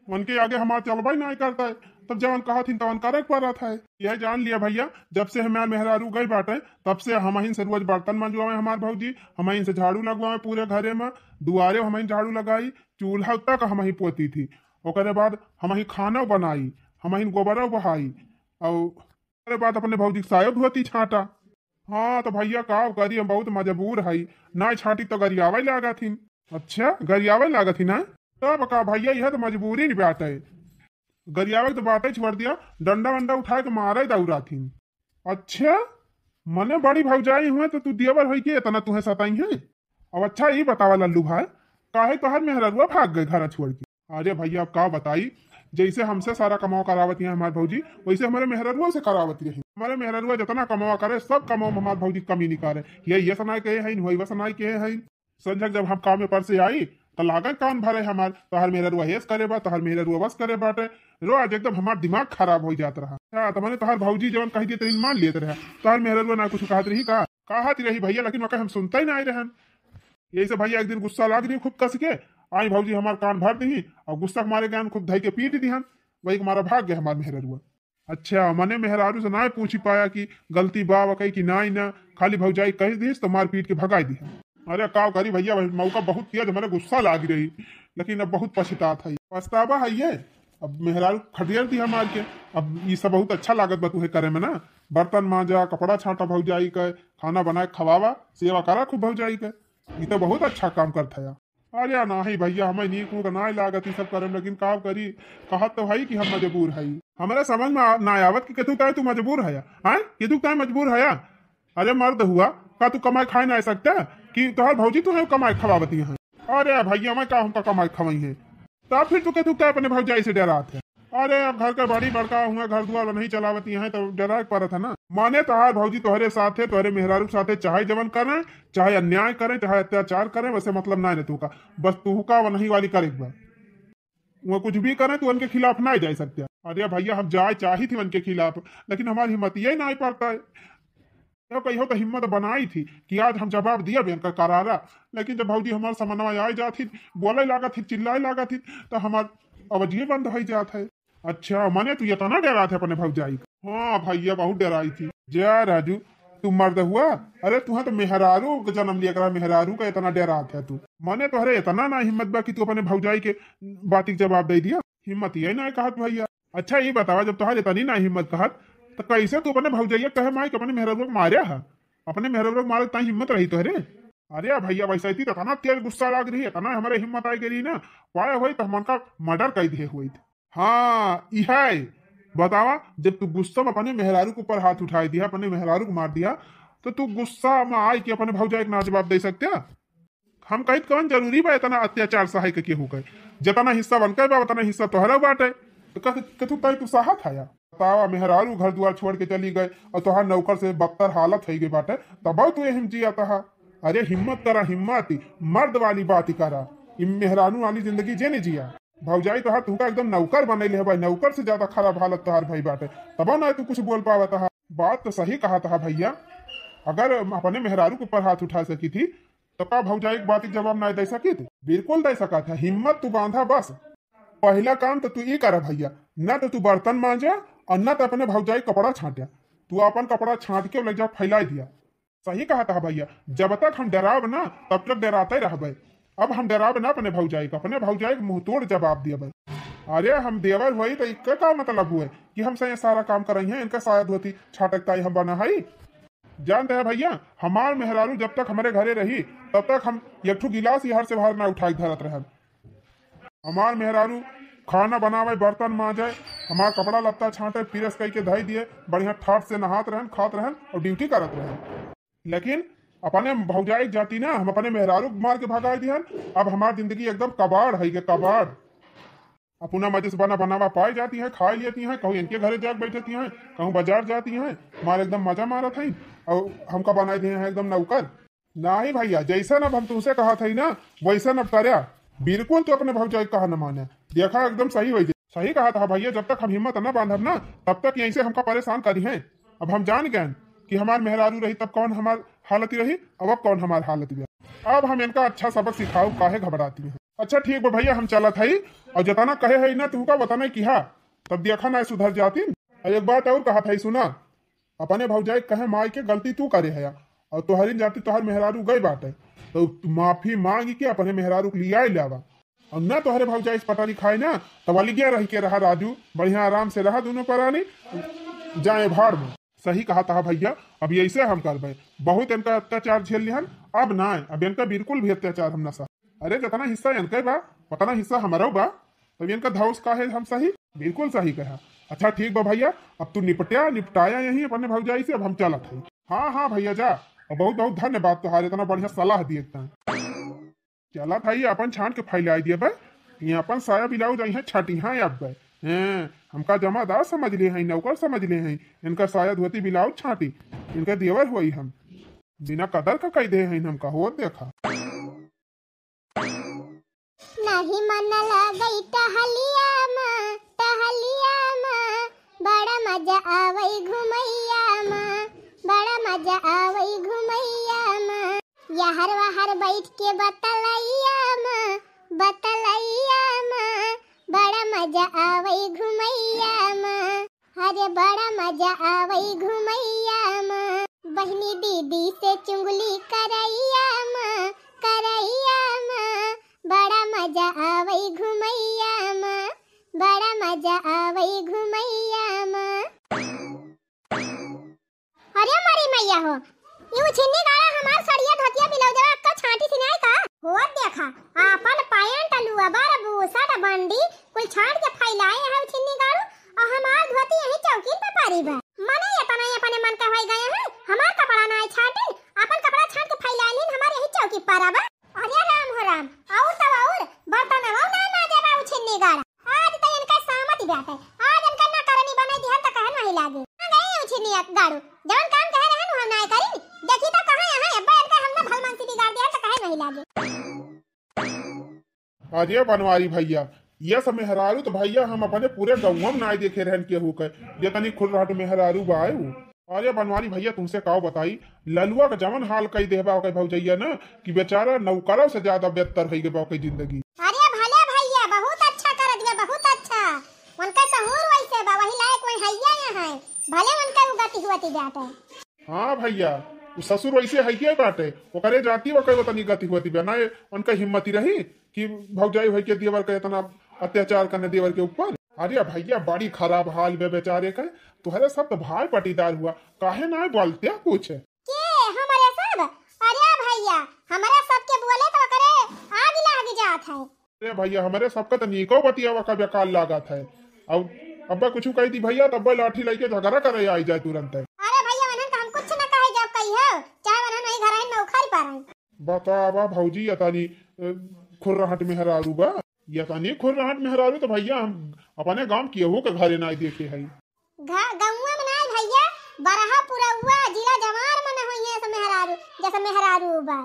उनके आगे हमार चलबा ही नहीं करता है, तब जवन कहत हिन तवन करे के पड़त है। यह जान लिया भैया, जब से हमार मेहरारू गई बाटे, तब से हमहिन से रोज बर्तन मंजवावे हमार भौजी, हमहिन से झाड़ू लगवावे पूरे घरे में, दुआरे हमहिन झाड़ू लगाई, चूल्हा तक हमही पोती थी, ओकरे बाद हमही खाना बनाई, हमहिन गोबरो बहाई, और ओकरे बाद अपने भौजी के सायो धोती छांटा। हाँ तो भैया का करी, हम बहुत मजबूर हई, ना छांटी तो गरियावे लागत हिन। अच्छा, गरियावे लागत हिन ना? तब का भैया, यह तो मजबूरी न बात है। गरियावे के तो बात ही छोड़ दिया, डंडा वंडा उठा के मारे दौड़ात हिन। अच्छा, मने बड़ी भौजाई हुए तो तू देवर होई के इतना तुहे सताई है? अब अच्छा ई बतावा लल्लू भाई, काहे तोहार मेहररुआ भाग गए घर छोड़ के? अरे भैया अब का बताई, जैसे हमसे सारा कमावा करावत है हमार भौजी, वैसे हमारे मेहररुआ से करावत रही। हमारे मेहररुआ जितना कमावा करे, सब कमावा में हमार भौजी कमी निकाले। ये ये सनाई कहे है, वही सनाई कहे है। संझक जब हम काम में पर से आई, तो लागे कान भरे हमार, तोहर मेहररुआ हेस करे बा, तोहर मेहररुआ बस करे बाटे। रोज एकदम हमार दिमाग खराब हो जात रहा। हाँ, तो मने तोहर भौजी जवन कह दिए तरीन मान लेत रहा। तोहर मेहररुआ ना कुछ कहत रही का? कहत रही भैया, लेकिन ओके हम सुनते ही ना आए रहन। यही से भैया एक दिन गुस्सा लाग रही खूब कस के, आई भौजी हमार कान भर दी और गुस्सा के मारे गए खूब धई के पीट दिहन। वही के मारा भाग गए हमार मेहररुआ। अच्छा, मने मेहरारू से ना पूछी पाया कि गलती बा वकई कि नाई ना, खाली भौजाई कह दीस तो मार पीट के भगाई दिहन। अरे का करी भैया, मौका बहुत तेज, मने गुस्सा लाग रही, लेकिन अब बहुत पछतात है। पछतावा है ये, अब मेहरारू खदेड़ दी हमार के। अब ई सब बहुत अच्छा लागत बा तुहे करे में ना, बर्तन मांजा, कपड़ा छांटा भौजाई के, खाना बनाए खवावा, सेवा करा खूब भौजाई के, ई तो बहुत अच्छा काम करत है। अरे नाही भैया, हमें नीक उक नाय लागत ई सब करे में, लेकिन का करी, कहत तो हई कि हम मजबूर हई। हमरा समझ में आ-, नाय आवत कि केतु ताय तू मजबूर हया, हैं? केतु ताय मजबूर हया? अरे मर्द हुआ, का तू कमाए खाए ना सकता कि तोहर भौजी तुहे कमाए खवावती हैं? अरे भैया, मैं का हमका कमाए खवाई है? तब फिर तू केतु ताय अपने भौजाई से डरात है? अरे अब घर के बड़ी बड़का हुआ, घर दुआर नहीं चलावती हैं, तो डराए के पड़त है ना। माने तोहार भौजी तोहरे साथे, तोहरे मेहरारू के साथे चाहे जवन करें, चाहे अन्याय करें, चाहे अत्याचार करें, वैसे मतलब ना रहतू का, बस तू का वनही वाली करे के बा। वो कुछ भी करें, तू उनके खिलाफ ना जाए सकते। अरे भैया, हम जाए चाही थी उनके खिलाफ, लेकिन हमारी हिम्मत ये नहीं पड़ता है। तो कहियो तो हिम्मत बनाई थी कि आज हम जवाब दिया भी उनका करारा, लेकिन जब भौजी हमारे समनवा आए जात थी, बोले लागत थी, चिल्लाए लागत थी, तो हमार आवाजिए बंद हो जात है। अच्छा, मने तू इतना डरात है अपने भौजाई का? हाँ भैया, बहुत डराई थी। जा राजू, तू मर्द हुआ? अरे तुहे तो मेहरारू का जन्म लिया करा, मेहरारू का इतना डरात है तू। मने तोहरे इतना ना हिम्मत बा कि तू अपने भौजाई के बात के जवाब दे दिया? हिम्मत ये ना कहत भैया। अच्छा ये बतावा, जब तोहरे इतनी ना हिम्मत कहत, तो कैसे तू अपने भौजाई कहे माई के अपने मेहरारू को मारे है? अपने मेहरारू को मारे ताई हिम्मत रही तोहरे? अरे भइया, वइसे ही तो इतना तेज गुस्सा लाग रही, इतना हमरे हिम्मत आइ गई ना, पाए होइत तो हमन का murder कइ दिहे होइत। हाँ, इहे। बतावा, जब तू गुस्सा में अपने मेहरारू के ऊपर हाथ उठाइ दिहा, अपने मेहरारू को मार दिहा, तो तू गुस्सा में आइ के अपने भौजाई के ना जवाब दइ सकत्या? हम कहित कौन जरूरी बा इतना अत्याचार सहाय के केहू के? जितना हिस्सा उनके बा, उतना हिस्सा तोहरा बाटे। तो कथ-, कथू तय तू सहत हया? बतावा, मेहरारू घर दुआर छोड़ के चली गए और तोहार नौकर से बदतर हालत होइ गई बाटे, तबो तू एहिम जियत हा। अरे हिम्मत करा, हिम्मत, मर्द वाली बात ही करा। ई मेहरारू वाली जिंदगी जे ने जिया। भौजाई तोहार तुमका एकदम नौकर बनइले है भाई, नौकर से ज्यादा खराब हालत तोहार भई बाटे, तबो ना तू कुछ बोल पावत हा। बात तो सही कहत हा भइया, अगर अपने मेहरारू के ऊपर हाथ उठा सकी थी, तो का भौजाई के बात के जवाब ना दे सकी थी? बिल्कुल दे सकत है। हिम्मत तू बांधा बस। पहिला काम तो तू ई करा भइया, ना तो तू बर्तन मांजा और ना तो अपने भौजाई के कपड़ा छांटा। तू अपन कपड़ा छांट के ले जा फैला दिया। सही कहत हा भइया, जब तक हम डेराब ना, तब तक डेराते रहबे। अब हम डेराब ना अपने भौजाई के, अपने भौजाई के मुंह तोड़ जवाब दियबे। अरे हम देवर होई तो इनका का मतलब हुए कि हमसे ये सारा काम करइहैं, इनका साया धोती छांटक ताई हम बना हई? जानते हैं भइया, हमार मेहरारू जब तक हमरे घरे रही, तब तक हम एक ठो गिलास ही हर से बाहर ना उठाइ के धरत रहन। हमार मेहरारू खाना बनावे, बर्तन मांजे, हमार कपड़ा लत्ता छांटे, प्रेस कइके धइ दिए, बढ़िया ठाट से नहात रहन, खात रहन और ड्यूटी करत रहन। लेकिन अपने भौजाई के जाती ना, हम अपने मेहरारू के मार के भगाइ दिहन। अब हमार जिंदगी एकदम कबाड़ है, ये कबाड़। अपना मजे से बना बनावा पाए जाती है, खाए लेती हैं, कहूँ इनके घरे जाके बैठती हैं, कहूँ बाजार जाती हैं, मार एकदम मजा मारत हैं और हमका बनाए दिए हैं एकदम नौकर। नाही भइया, जैसन अब हम तुमसे कहत हई ना, वैसन अब कर्या। बिल्कुल तू अपने भौजाई कहा न माने। देखा एकदम सही होइ जाई। सही कहत हा भइया, जब तक हम हिम्मत न बांधब ना, तब तक यहीं से हमका परेशान करिहैं। अब हम जान गएन कि हमार मेहरारू रही तब कौन हमार हालत रही, अब, अब कौन हमार हालत बा। अब हम इनका अच्छा सबक सिखाउब, काहे घबराती हैं। अच्छा ठीक बा भइया, हम चलत हई और जतना कहे हई ना तुमका वतना किहा, तब देखा ना सुधर जातीन। और एक बात और कहत हई सुना, अपने भौजाई कहे माई के गलती तू करे हया, और तोहरी जाति तोहर मेहरारू गई बाटे, तो तू माफी मांग के अपने मेहरारू के लियाए ले आवा। और ना तोहरे भौजाई से पटारी खाए ना, तब अलगे रह के रहा राजू, बढ़िया आराम से रहा दोनों परानी, जाए भाड़ में। सही कहत हा भइया, अब यैसे हम करबे, बहुत इनका अत्याचार झेल लिहन, अब ना, अब इनका बिल्कुल भी अत्याचार हम ना सह। अरे जितना हिस्सा इनके बा, उतना हिस्सा हमरो बा, तब इनका धौस का है हम सही, बिल्कुल सही कहा। अच्छा ठीक बा भइया, अब तू निपट्या, निपटाया यहीं अपने भौजाई से, अब हम चलत हई। हाँ, हाँ भइया जा, और बहुत बहुत धन्यवाद तोहार, इतना बढ़िया सलाह दिए एकदम। चलत हई अपन छांट के फैलाइ दिए बे, ये अपन साया ब्लाउज अइहें छाटी हाँ अब बे। हैं, हमका जमादार समझ ले हैं, नौकर समझ ले हैं, इनका साया धोती ब्लाउज छाटी, इनका देवर होई हम, बिना कदर का कह दे हैं हमका, हो देखा। नहीं मन लागई टहलिया मा, टहलिया मा, बड़ा मजा आवई घुमैया मा, बड़ा मजा आवई घुमैया मा। यहर वहर बैठ के बतलैया मा, बतलैया मा, बड़ा मजा आवई घुमैया मा। अरे बड़ा मजा आवई घुमैया मा, बहिनी दीदी से चुंगली करैया मा, करैया मा, बड़ा मजा आवई घुमैया मा, बड़ा मजा आवई घुमैया मा। अरे मरी मैया हो, ई उछिन्नी गाड़ा हमार सड़िया धोतिया ब्लाउजवा अक्का छांटी सिनाई का? होत देखा, आपन पैंट, लुअबर, बुसट, बंडी कुल छांट के फैलाए हैं उछिन्नी गाड़ू, और हमार धोती यही चौकीन पे परी बा। मने ये तना ये अपने मन का होई गए हैं, हमार कपड़ा ना छांटिन, अपन कपड़ा छांट के फैलाए लीन, हमार यही चौकी पर बा। अरे राम हो राम, और तो और, बर्तन वो ना माजे बा उछिन्नी गाड़ा। आज तो इनका सामत बाटे, आज इनका ना करनी बनाई दिहन तो कहे नहीं लागे। आ गई उछिन्नी गाड़ू, जवन काम कहे रहन हम ना करी, देखी तो कहाँ यहाँ अब्बा इनका हम ना भलमानसी बिगाड़ दिहन तो कहे नहीं लागे। अरे बनवारी भइया, ये सब मेहरारू तो भइया हम अपने पूरे गौवा में नाय देखे रहन केहू के, ये तनी खुल रहट मेहरारू बा आए उ। अरे बनवारी भइया, तुमसे काव बताई, ललुआ के जवन हाल कई देहबा ओके भौजैया ना, कि बेचारा नौकरों से ज्यादा बेहतर होई गए बा ओके जिंदगी। अरे भले भइया, बहुत अच्छा कर दिया, बहुत अच्छा। उनका सहूर वैसे बा, वही लायक वही हैया यहाँ है, भले उनका उगति हुआ ती जाता है। हाँ भइया, उ ससुर वैसे है के बाटे, ओकरे जाति ओकर ओतनी गति होती बा, ना उनका हिम्मती रही कि भौजाई होई के देवर के इतना अत्याचार करने देवर के ऊपर। अरे भइया, बड़ी खराब हाल बे बेचारे के। तोहरे सब तो भाई पटीदार हुआ, काहे ना बोलते कुछ? के हमरे सब? अरे भइया, हमरे सबके बोले तो ओकरे आग लाग जात है। अरे भइया, हमरे सबका तो नीको बतियावा का बेकार लागत है। अब अब्बा कुछ कहि दी भइया, तब्बे लाठी लइके झगड़ा करे आई जाए तुरंत। अरे भइया, वनहन का हम कुछ न कहे, जब कही हो, चाहे वनहन वही घर आइन में उखाड़ पारन। बतावा भौजी, यतानी, अ, खुर्राहट मेहरारू बा, यतानी खुर्राहट मेहरारू तो भइया हम अपने गांव केहू के घरे नाई देखे हई। घ-, गौवा में नाई भइया, बरहा पुरौवा जिला जवार में न होइहैं ऐसे मेहरारू, जैसे मेहरारू बा।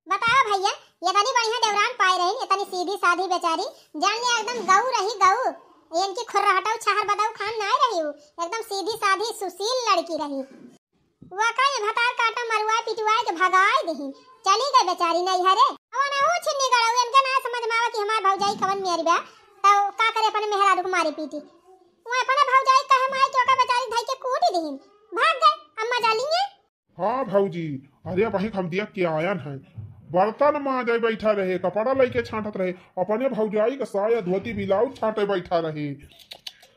बतावा भइया, यतानी बढ़िया देवरान पाए रही, यतानी सीधी साधी बेचारी, जान ले एकदम गऊ रही गऊ। ये इनकी खुर्राहटऊ छहर बदऊ खान नाई रही हूँ, एकदम सीधी साधी सुशील लड़की रही। वका ये भतार काटा मरुआए पिटुआए के भगाए देही। चली गई बेचारी नैहरे। अवन अहू छिन्नी गड़ऊ, इनके ना समझ में आवा कि हमार भौजाई कवन मेरी बा। तो का करे अपने मेहरारू को मारे पीटी। वो अपने भौजाई कहे माई के ओका बेचारी धई के कूटी देही। भाग गए, अम्मा जा लिए। हाँ भौजी, अरे वही हम दिया के आयन है। बर्तन माजे बैठा रहे, कपड़ा लइके छांटत रहे, अपने भौजाई के साया धोती ब्लाउज छांटे बैठा रहे।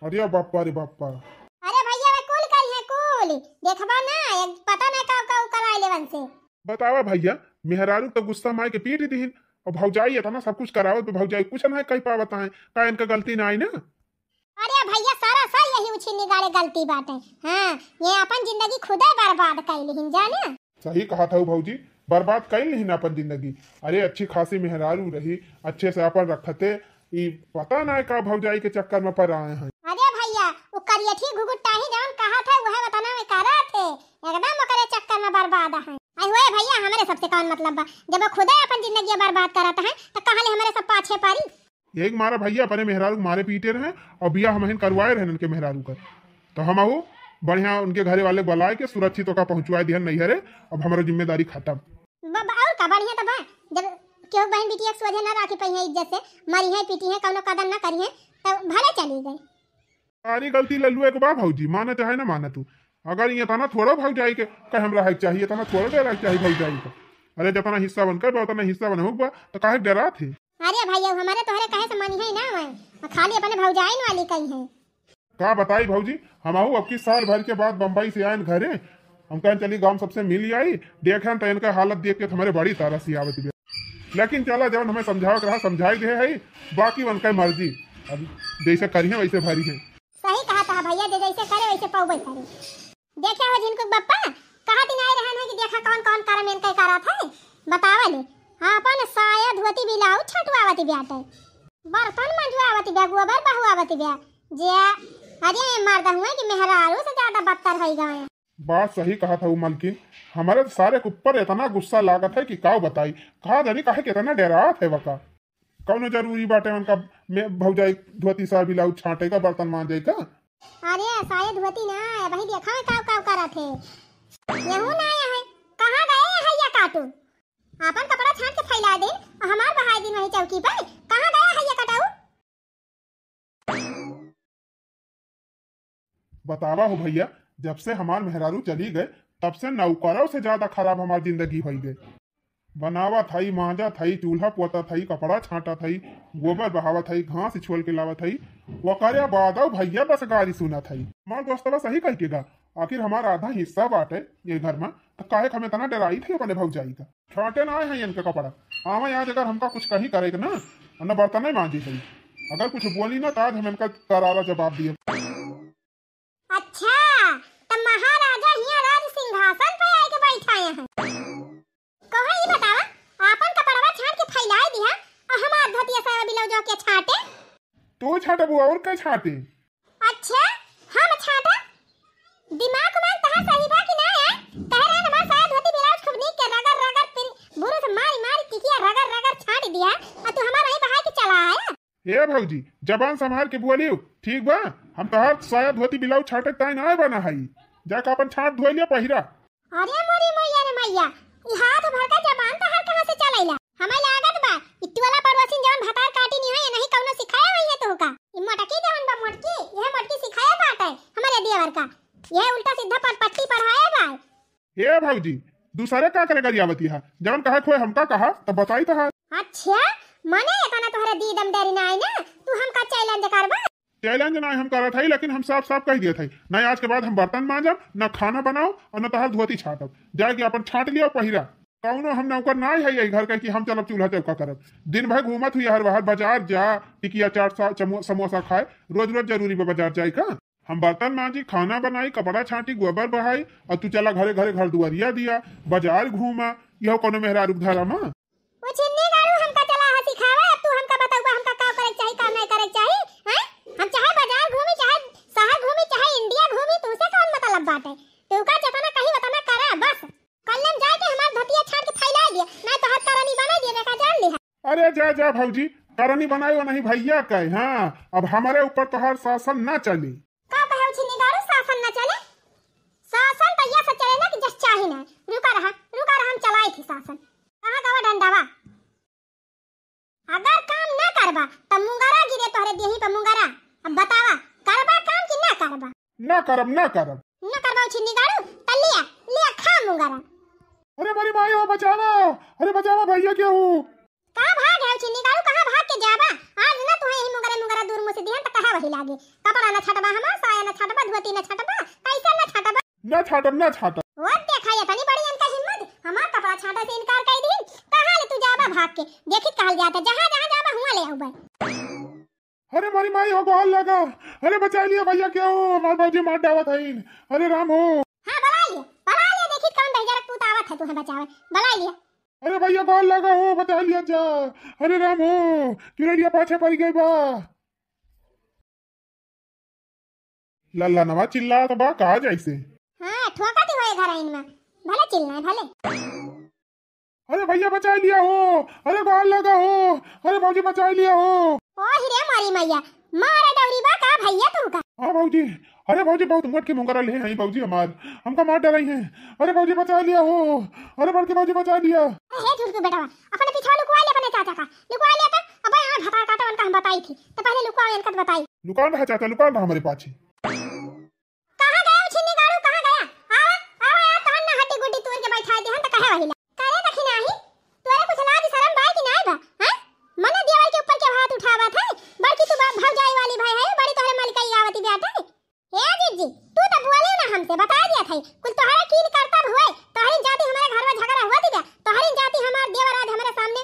अरे बप्पा रे बप्पा। अरे भइया, वे कुल करिहैं कुल, देखबा ना, एक पता नहीं का का कराए लेवन से। बतावा भइया, मेहरारू तो गुस्सा मार के पीट दिहिन, और भौजाई इतना सब कुछ करावत बा, भौजाई कुछ ना कह पावत है, का इनका गलती ना आई ना? अरे भइया, सारा सा यही उछिन्नी गाड़े गलती बाटे। हाँ, ये अपन जिंदगी खुदे बर्बाद कर लिहिन जाने। सही कहा था भौजी, बर्बाद कर लिहिन अपन जिंदगी। अरे अच्छी खासी मेहरारू रही, अच्छे से अपन रखते, ई पता ना का भौजाई के चक्कर में पर आए हैं। अरे भइया, वो करियठी घुघुटाही जवन कहा था, वह बताना में करा थे, एकदम ओकरे चक्कर में बर्बाद है। आई हुए भइया, हमरे सबसे कौन मतलब बा, जब वो खुदे अपन जिंदगी बर्बाद करत है, तो कहाँ ले हमरे सब पाछे पारी? यही मारा भइया अपने मेहरारू के मारे पीटे रहे, और बियाह हमहिन करवाए रहे उनके मेहरारू कर, तो हम आहू बढ़िया उनके घरे वाले बुलाए के सुरक्षित ओका पहुँचवाए दिहन नैहरे। अब हमारा जिम्मेदारी खत्म। ब-, ब-, और का बढ़िया तो बा, जब केहू बहन बिटिया के सोझे ना राखी पइहैं इज्जत से, मरिहैं पीटिहैं, कौनो कदर ना करिहैं, तो भले चली गई। सारी गलती लल्लुए के बा भौजी, माना चाहे ना माना तू। अगर ये तना थोड़ा भौजाई के कहे हम रहे के चाहिए, तना थोड़ा डरे के चाहिए भौजाई का। अरे जितना हिस्सा बनकर बा, उतना हिस्सा बनहु बा, तो काहे डरात है? अरे भइया, हमारे तोहरे कहे से मनिहैं ना होए, खाली अपने भौजाइन वाली कहिहैं। का बताई भौजी, हम आहू अब की साल भर के बाद बम्बई से आयन घरे, हम कहन चली गाँव सबसे मिल आई, देखन तो इनका हालत देख के तो हमारे बड़ी तरस आवत बा। लेकिन चला, जवन हमें समझावे के रहा समझाई दे है, बाकी उनका मर्जी, अब जैसे करिहैं वैसे भरिहैं। सही कहा था भइया, जे जैसे करे वैसे पौबे करे। देखे हो झिनकू बप्पा, कहा दिन आए रहन है कि देखा कौन कौन करम इनके करत है, बतावा ले। हाँ, अपन साया धोती ब्लाउज छटवावत बाटे, बर्तन मंजवावत बा, गोबर बहवावत बा। जे अरे मर्द हुए कि मेहरारू से ज्यादा बदतर है गए। बात सही कहा था वो मलकिन, हमारे तो सारे के ऊपर इतना गुस्सा लागत है कि का बताई, कहा जानी काहे के इतना डरात है वका। कौनो जरूरी बाटे उनका में भौजाई धोती साया ब्लाउज छांटे का, बर्तन मांजे का? अरे साया धोती ना, वही देखा है काव काव करत है। यहू ना आया है, कहाँ गए हैं हैया काटू? आपन कपड़ा छांट के फैला दे, और हमार बहाई दिन वही चौकी पर। कहाँ गया है ये कटाऊ? बतावा हो भइया, जब से हमार मेहरारू चली गए, तब से नौकरों से ज्यादा खराब हमार जिंदगी होई गए। बनावत हई, मांजत हई, चूल्हा पोतत हई, कपड़ा छांटत हई, गोबर बहावत हई, घास छोल के लावत हई, ओकरे बादो भइया बस गारी सुनत हई। हमार दोस्तवा सही कह के गा, आखिर हमार आधा हिस्सा बाटे ये घर में, तो काहे के हम इतना डराई थे अपने भौजाई का? छांटे ना आए हैं इनके कपड़ा, आवे आज अगर हमका कुछ कही करे के ना, न बर्तन नहीं मांजी है, अगर कुछ बोली ना तो आज हम इनका करारा जवाब दिए। अच्छा, त महाराजा हियां राज सिंहासन पे आके बैठाए हैं। कहो ई बतावा, आपन कपड़वा छांट के फैलाए दिहा, और हमार धोतिया साया ब्लाउज के छांटे? तू छांटबू और के छांटे? अच्छा, हम छांटे? दिमाग उमाग तहार सही बा कि ना है? कह रहे हमार साया धोती ब्लाउज खूब नीक के रगड़ रगड़ फिर बुरुस मारी मारी टिकिया रगड़ रगड़ छांट दिया, और तू हमार वही बहाय के चला आया। ए भौजी, जबान संभाल के बोलियो, ठीक बा? हम तोहार साया धोती ब्लाउज छांटे ताई ना बना हई। जाके अपन छांट धोई लिया पहिरा। अरे मोरी मैया रे मैया, ई हाथ भर का जबान तोहार कहाँ से चलैला? हमें लागत बा, ई टोला पड़ोसिन जवन भतार काटी नहीं है, नहीं कौनो सिखाया हुई है तोहका। ई मोटकी जवन बा मोटकी, यह मोटकी सिखाया बाटे हमारे देवर का। यह उल्टा सीधा पटपटी पढ़ाया बा। ए भौजी, दूसरे का करे गरियावती है? जवन कहे खोए हमका कहा, तब बताई तो है। अच्छा, मने इतना तोहरे दीदम डरी ना आई ना, तू हमका चैलेंज करबा? चैलेंज ना हम करत हई, लेकिन हम साफ साफ कह दिए थे, ना आज के बाद हम बर्तन मांजब, ना खाना बनाओ और ना तोहर धोती छाटब। जाके अपन छाट लिया पहिरा। कौनो हम नौकर नाहीं है यही घर के कि हम चलब चूल्हा चौका करब। दिन भर घूमत हुई हर बाहर, बाजार जा, टिकिया चाट सा-, चमो-, समोसा खाए, रोज रोज जरूरी बा बाजार जाए का? हम बर्तन मांजी, खाना बनाई, कपड़ा छांटी, गोबर बहाई, और तू चला घरे घरे घर दुआरिया दिया, बाजार घूमा, यह कौनो मेहरारू के धरम है? वो छिन्नी गाड़ू हमका चला हा सिखावे, अब तू हमका बतउबा, हमका का करे के चाही, का नहीं करे के चाही, हैं? हम चाहे बाजार घूमी, चाहे शहर घूमी, चाहे इंडिया घूमी, तुमसे कौन मतलब बाटे? तू का जतना कही उतना करा, बस। कल्ले हम जाए के हमार धोतिया छाट के फैला दिया, नहीं तो हर करनी बना दिया, देखा जान लिहा। अरे जा, जा भौजी, करनी बनाए वो नहीं भैया का है, हाँ, अब हमारे ऊपर तोहार शासन ना चली। का कहे छिन्नी गाड़ू शासन ना चले? शासन तो ये से चले ना कि जस चाही ना। रुका रहा, रुका रहा, हम चलाई थी शासन। कहाँ गवा डंडावा? अगर काम ना करबा, त मुंगरा गिरे तोहरे देही पर मुंगरा। अब बतावा, करबा काम कि ना करबा? ना करब, ना करब। ना करबा छिन्नी गाड़ू, त लिया, लिया खा मुंगरा। अरे मोरी माई हो, बचावा, अरे बचावा भैया के हूँ। कहाँ भाग है छिन्नी गाड़ू, कहाँ भाग के जाबा? आज ना तुहे यही मुंगरा मुंगरा दूर मुँह से दिहन त कहाँ वही लागे। कपड़ा ना छटबा हमार, साया ना छटबा, धोती ना छटबा, कैसे ना छटबा? ना छाटब, ना छाटब। वो देखा, ये तनी बड़ी इनका हिम्मत, हमार कपड़ा छाटे से इनकार कर दी। कहाँ ले तू जाबा भाग के? देखित कहल जाता, जहाँ, जहाँ जाबा, हुआँ ले आउबा। अरे मोरी माई हो, गोहार लगा। अरे बचा लिया भैया, क्या हो? हमार बाबूजी मार डावत हईन। अरे राम हो। हाँ, बला लिया, बला लिया, देखित कौन दहिजरक पूत आवत है तुहे बचावे। बला लिया। अरे भैया, गोहार लगा हो, बचा लिया जा। अरे राम हो, चुनरिया पाछे पड़ गई बा। लल्लनवा चिल्लात बा का जैसे? हाँ, ठोकत ही होए घर आइन में। भले चिल्लाए, भले। अरे भैया बचा लिया हो, अरे गोहार लगा हो, अरे भौजी बचा लिया हो। ओ हिरे मारी मैया, मारा डौरी बा का भैया तुमका? हाँ भौजी, अरे भौजी बहुत मोट के मुंगरा ले हैं भौजी हमार, हमका मार डराई हैं। अरे भौजी बचा लिया हो, अरे बड़की भौजी बचा लिया। अरे हे झुलकू बेटवा, अपने पिछवा लुकवा ले अपने चाचा का, लुकवा ले तो। अब यहाँ भतार काटे उनका हम बताई थी, तो पहले लुकवा इनका तो बताई। लुकान रहा चाचा, लुकान रहा हमारे पाछे। कहाँ गया उ छिन्नी गाड़ू, कहाँ गया? आवा, आवा यार, तहन ना हड्डी गुड्डी तोड़ के बैठा दे, हम तो कहे वही ला। करे देखी नाही, तोरे कुछ लाज शरम बा कि नाय बा, हैं? मने देवर के ऊपर के हाथ उठावत है, बड़की तू बा-, भौजाई वाली भाई है, बड़ी तोहरे मलिकाई आवती बाटे। हे जीजी, तू तो बोले ना हमसे, बता दिया था, कुल तोहरे कीन करतब हुए, तोहरी जाति हमारे घर में झगड़ा हुआ थी बा, तोहरी जाति हमार देवर आज हमारे सामने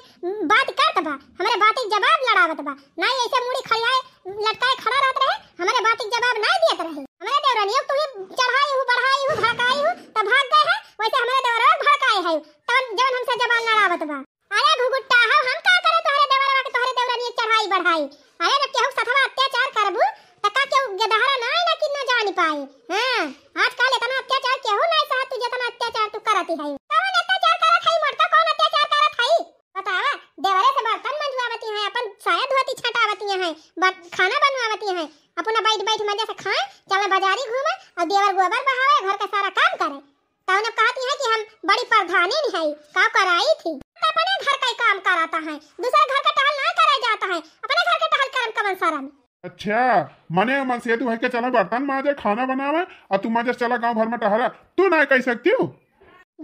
बात करत बा, हमारे बात के जवाब लड़ावत बा, ना ऐसे मूड़ी खड़ियाए लटकाए खड़ा रहत रहे, हमरे बात के जवाब ना दियत रहे। हमरे देवरनियो के तुही चढ़ाई हूँ, बढ़ाई हूँ, भड़काई हूँ, तब भाग गए हैं, वैसे हमरे देवरवा के भड़काए है, तब जवन हमसे जबान लड़ावत बा। अरे घुघुट्टा हो, हम का करे तोहरे देवरवा के, तोहरे देवरनियो के चढ़ाई बढ़ाई? अरे जब केहू के सथवा अत्याचार करबू, त का केहू गेदहरा ना है ना कि ना जान पाए? हाँ, आजकल इतना अत्याचार केहू ना सहत, तू जितना अत्याचार तू करत है। कौन अत्याचार करत है मोटका, कौन अत्याचार करत है? बतावा, देवरे से बर्तन मंजवावती हैं, अपन साया धोती छटावती हैं, बर-, खाना बनवावती हैं, अपना बैठ बैठ मजे से खाए, चला बाजारी घूमे और देवर गोबर बहावे, घर का सारा काम करे। तौने कहती हैं कि हम बड़ी प्रधानी नहीं है, का कराई थी? तो अपने घर का ही काम कराता है, दूसरे घर का टहल ना करे जाता है, अपने घर का टहल करम कमन शरम। अच्छा, मने मन से तू है के चला बर्तन माजे, खाना बनावे, और तू माजे चला गाँव भर में टहला, तू ना कह सकती हो?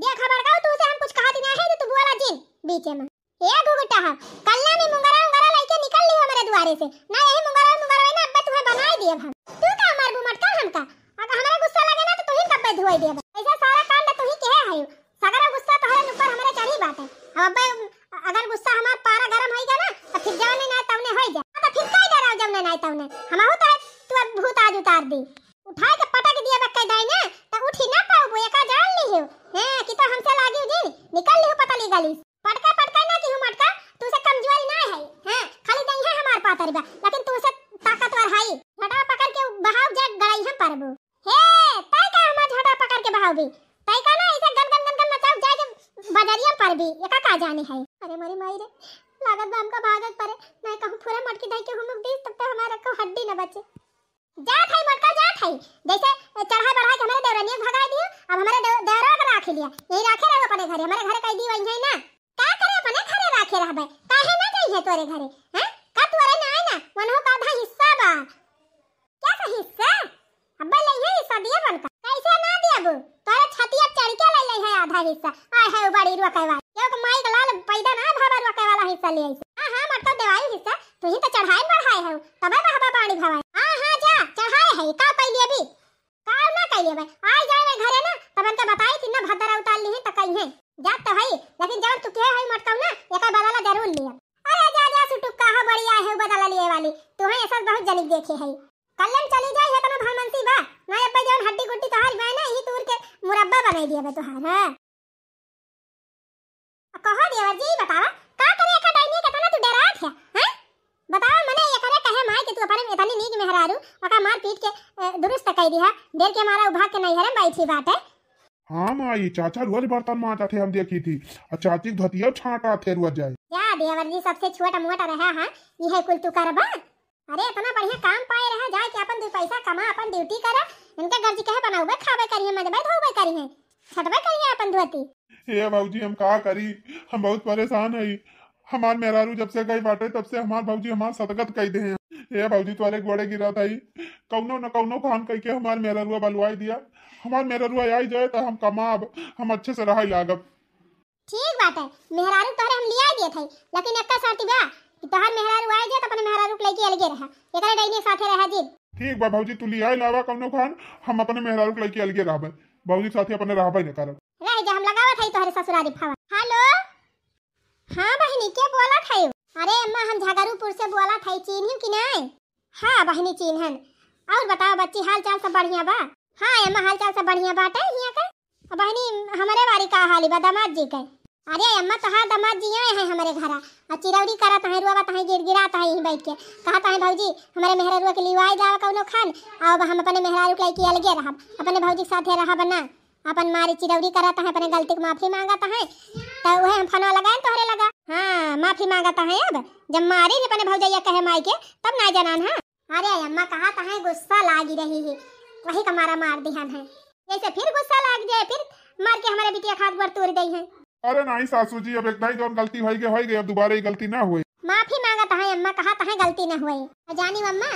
देख बड़काऊ, तू से हम कुछ कहत नहीं है, तो तू बोला जिन बीचे में। ए घुघुटा हम, कल्ला में मुंगरा उंगरा लइके निकल लियो हमरे दुआरे से। ना यही मुंगरा मुंगरा ना, अब्बे तुहे बनाए दिए हम। तू का मारबू मटका हमका? अगर हमरा गुस्सा लगे ना, तो तुही कब्बे धोई देब। ऐसा सारा कांड तुही केहे है। सगरा गुस्सा तोहरे ऊपर हमरे चढ़ी बाटे। अब अब्बे अगर गुस्सा हमार पारा गरम होई गया ना, तो फिर जवने ना तवने होई जा। तो फिर काहे डराव जवने ना तवने? हमहू तो तू अब भूत आज उतार दी। उठाए के पटक दिया बक्के दाई ना, तो उठी ना पाऊ, एका जान लियो। हैं, कि तो हमसे लागियो जी, निकल लियो पतली गली। पटका, पटका ना कि हूँ मटका, तू से कमजोरी ना है। हाँ, खाली दहिया हमार पातर बा, लेकिन तू से ताकतवर है। झटवा पकड़ के बहाव जा गड़ाई हम परबू। हे, तय का हमार झटवा पकड़ के बहाव भी? तय का ना इसे गन गन गन गन मचाओ जाए के बजरिया परबी, एका का जाने है। अरे मोरी माई रे, लागत बा हमका भागत परे, नहीं कहूँ फुरे मटकी धई के हुमुक दी, तब तो हमारा को हड्डी न बचे। जात है मोटका, जात है। जैसे चढ़ाई बढ़ाई के हमरे देवरनिया के भगाई दियो, अब हमरे देव-, देवरवा के राखी लिया। यही राखे रहो अपने घरे, हमरे घरे कह दी वही है ना। का करे अपने घरे राखे रहबे? काहे ना जाई है तोरे घरे? हैं? का तोरे ना आए ना? वनहो का आधा हिस्सा बा। क्या का हिस्सा? अब्बे ले है हिस्सा दिया बनका। कैसे ना दियाबू? तोरे छतिया चढ़ के ले ले है आधा हिस्सा। आए है बड़ी रोके वाली। यो तो माई के लाल पैदा ना भावा रोके वाला हिस्सा ले आई। हाँ, हाँ, मटका देवाई हिस्सा। तू ही तो चढ़ाई बढ़ाए है। तबे बहबा पानी भवाए। हाँ, हाँ, जा, चढ़ाए है। का कैली अभी? का ना कैली अबे? आई जाए रे घरे ना, तब इनके बताई कि ना भद्दरा उतार ली है, तो कही है। जात तो हई, लेकिन जवन तू कहे हई मोटकऊ ना, एकर बदला जरूर लिया। अरे जा जा सुटुक्का हो, बड़ी आए है बदला लिए वाली, तू है ऐसा बहुत जनिक देखे हई। कल्ले में चली जाई है तना भलमनसी बा, ना अब्बे जवन हड्डी गुड्डी तोहार बा ना, ई तूर के मुरब्बा बनाई दिया बे तोहार, हाँ। कहो देवर जी, बतावा, का करे एका डाइनिया के तना तू डरात है, हैं? बतावा, मने एकरे कहे माई के तू अपने इतनी नीक मेहरारू, ओका मार पीट के, ए, दुरुस्त कई दिहा, डर के मारा उ भाग के नैहरे में बैठी बाटे। हाँ माई, चाचा रोज बर्तन मांजत थे, हम देखी थी, और चाची के धतिया छांटत थे रोज जाए। जा देवर जी, सबसे छोट मोट रहा है, इहे कुल तू करबा? अरे, इतना बढ़िया काम पाए रहा, जाए के अपन दू पैसा कमा, अपन ड्यूटी करा। इनके गर्जी कहे बनाउबे, खाबे करिहे, मजबे धोबे करिहे, छटबे करिहे अपन धोती। ए भौजी, हम का करी, हम बहुत परेशान हई। हमार मेहरारू जब से गई बाटे, तब से हमार भौजी हमार सतगत कई दे हैं। ए भौजी, तोरे गोड़े गिरत हई, कौनो न कौनो खान कई के हमार मेहरारुआ बलवाई दिया। हमार मेहरारुआ आई जाए तो हम कमाब, हम अच्छे से रहे लागब। ठीक बाटे, मेहरारू तोहरे हम लियाई देत हई, लेकिन एक्का शर्त बा कि तोहर मेहरारू आए जे त अपने मेहरारू के लइके अलगे रहा, एकरे डैनी साथे रहा जी। ठीक बा भौजी, तू लियाई लावा कौनो खान, हम अपने मेहरारू के लइके अलगे रहबे, भौजी के साथे अपने रहबे न करब। रह जा, हम लगावत हई तोहरे ससुरारी फोन। हेलो, हाँ बहिनी, के बोलत हई? अरे अम्मा, हम झगरूपुर से बोलत हई, चिन्हियो कि नाई? हाँ बहिनी चिन्हन। और बताओ बच्ची, हाल चाल सब बढ़िया बा? हाँ अम्मा, हाल चाल सब बढ़िया बाटे हियाँ के। अब बहिनी, हमरे बारी का हाली बा दामाद जी के? अरे अम्मा, तोहार दामाद जी आए हैं हमरे घरा, और चिरौरी करत हैं, रोवत हैं, गिड़गिड़ात हैं यहीं बैठ के, कहत हैं भौजी हमरे मेहरारुआ के लिवाई जावा कौनो खान, अब हम अपने मेहरारू के लइके अलगे रहब, अपने भौजी के साथे रहब ना। अपन मारी चिरौरी करत हैं, अपने गलती के माफी मांगत हैं, तो उहे हम फोनवा लगाएन तोहरे लगा। हाँ, माफी मांगत हैं, अब जब मारी अपने भौजैया कहे माई के, तब ना जनान है। अरे अम्मा, कहा तो है गुस्सा लागी रही है, वही का मारा मार दिहन है। जैसे फिर गुस्सा लाग जाए, फिर मार के हमारे बिटिया खात गोड़ तोड़ दई है। अरे नहीं सासू जी, अब एक दाई जौन गलती होई गई, होई गई, अब दोबारा ये गलती ना होए। माफी मांगत है अम्मा, कहा तो है गलती ना होए। जानी अम्मा,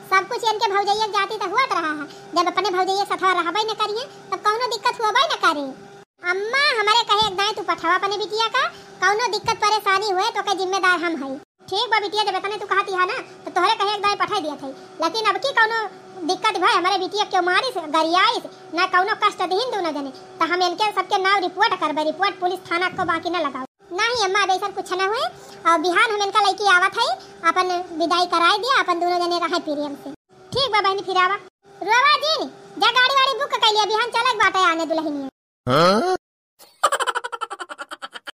सब कुछ इनके भौजैया के जाती तो हुआ रहा है, जब अपने भौजैया के साथ रहबे न करिए, तब कौनो दिक्कत हुआ न करे। अम्मा, हमरे कहे एक दाई तू पठावा अपने बिटिया का, कौनो दिक्कत परेशानी हुए तो के जिम्मेदार हम हई। ठीक बा बिटिया, जब इतने तू कहत हिया ना, तो तोहरे कहे एक दाई पठाई दिया थई, लेकिन अब की कौनो दिक्कत भय, हमरे बिटिया क्यों मारिस, गरियाइस, ना कौनो कष्ट दिहिन दूनो जने, तो हम इनके सबके नाव रिपोर्ट करबे, रिपोर्ट पुलिस थाना को बाकी ना लगाओ। नहीं अम्मा, अब ऐसा कुछ ना हुए, और बिहान हम इनका लइके आवत हई, अपन विदाई कराई दिया, अपन दूनो जने रहे प्रेम से। ठीक बा बहनी, फिर आवा। रोवा जिन, जा गाड़ी वाड़ी बुक कर लिया, बिहान चलक बाटे आने दुल्हनिया।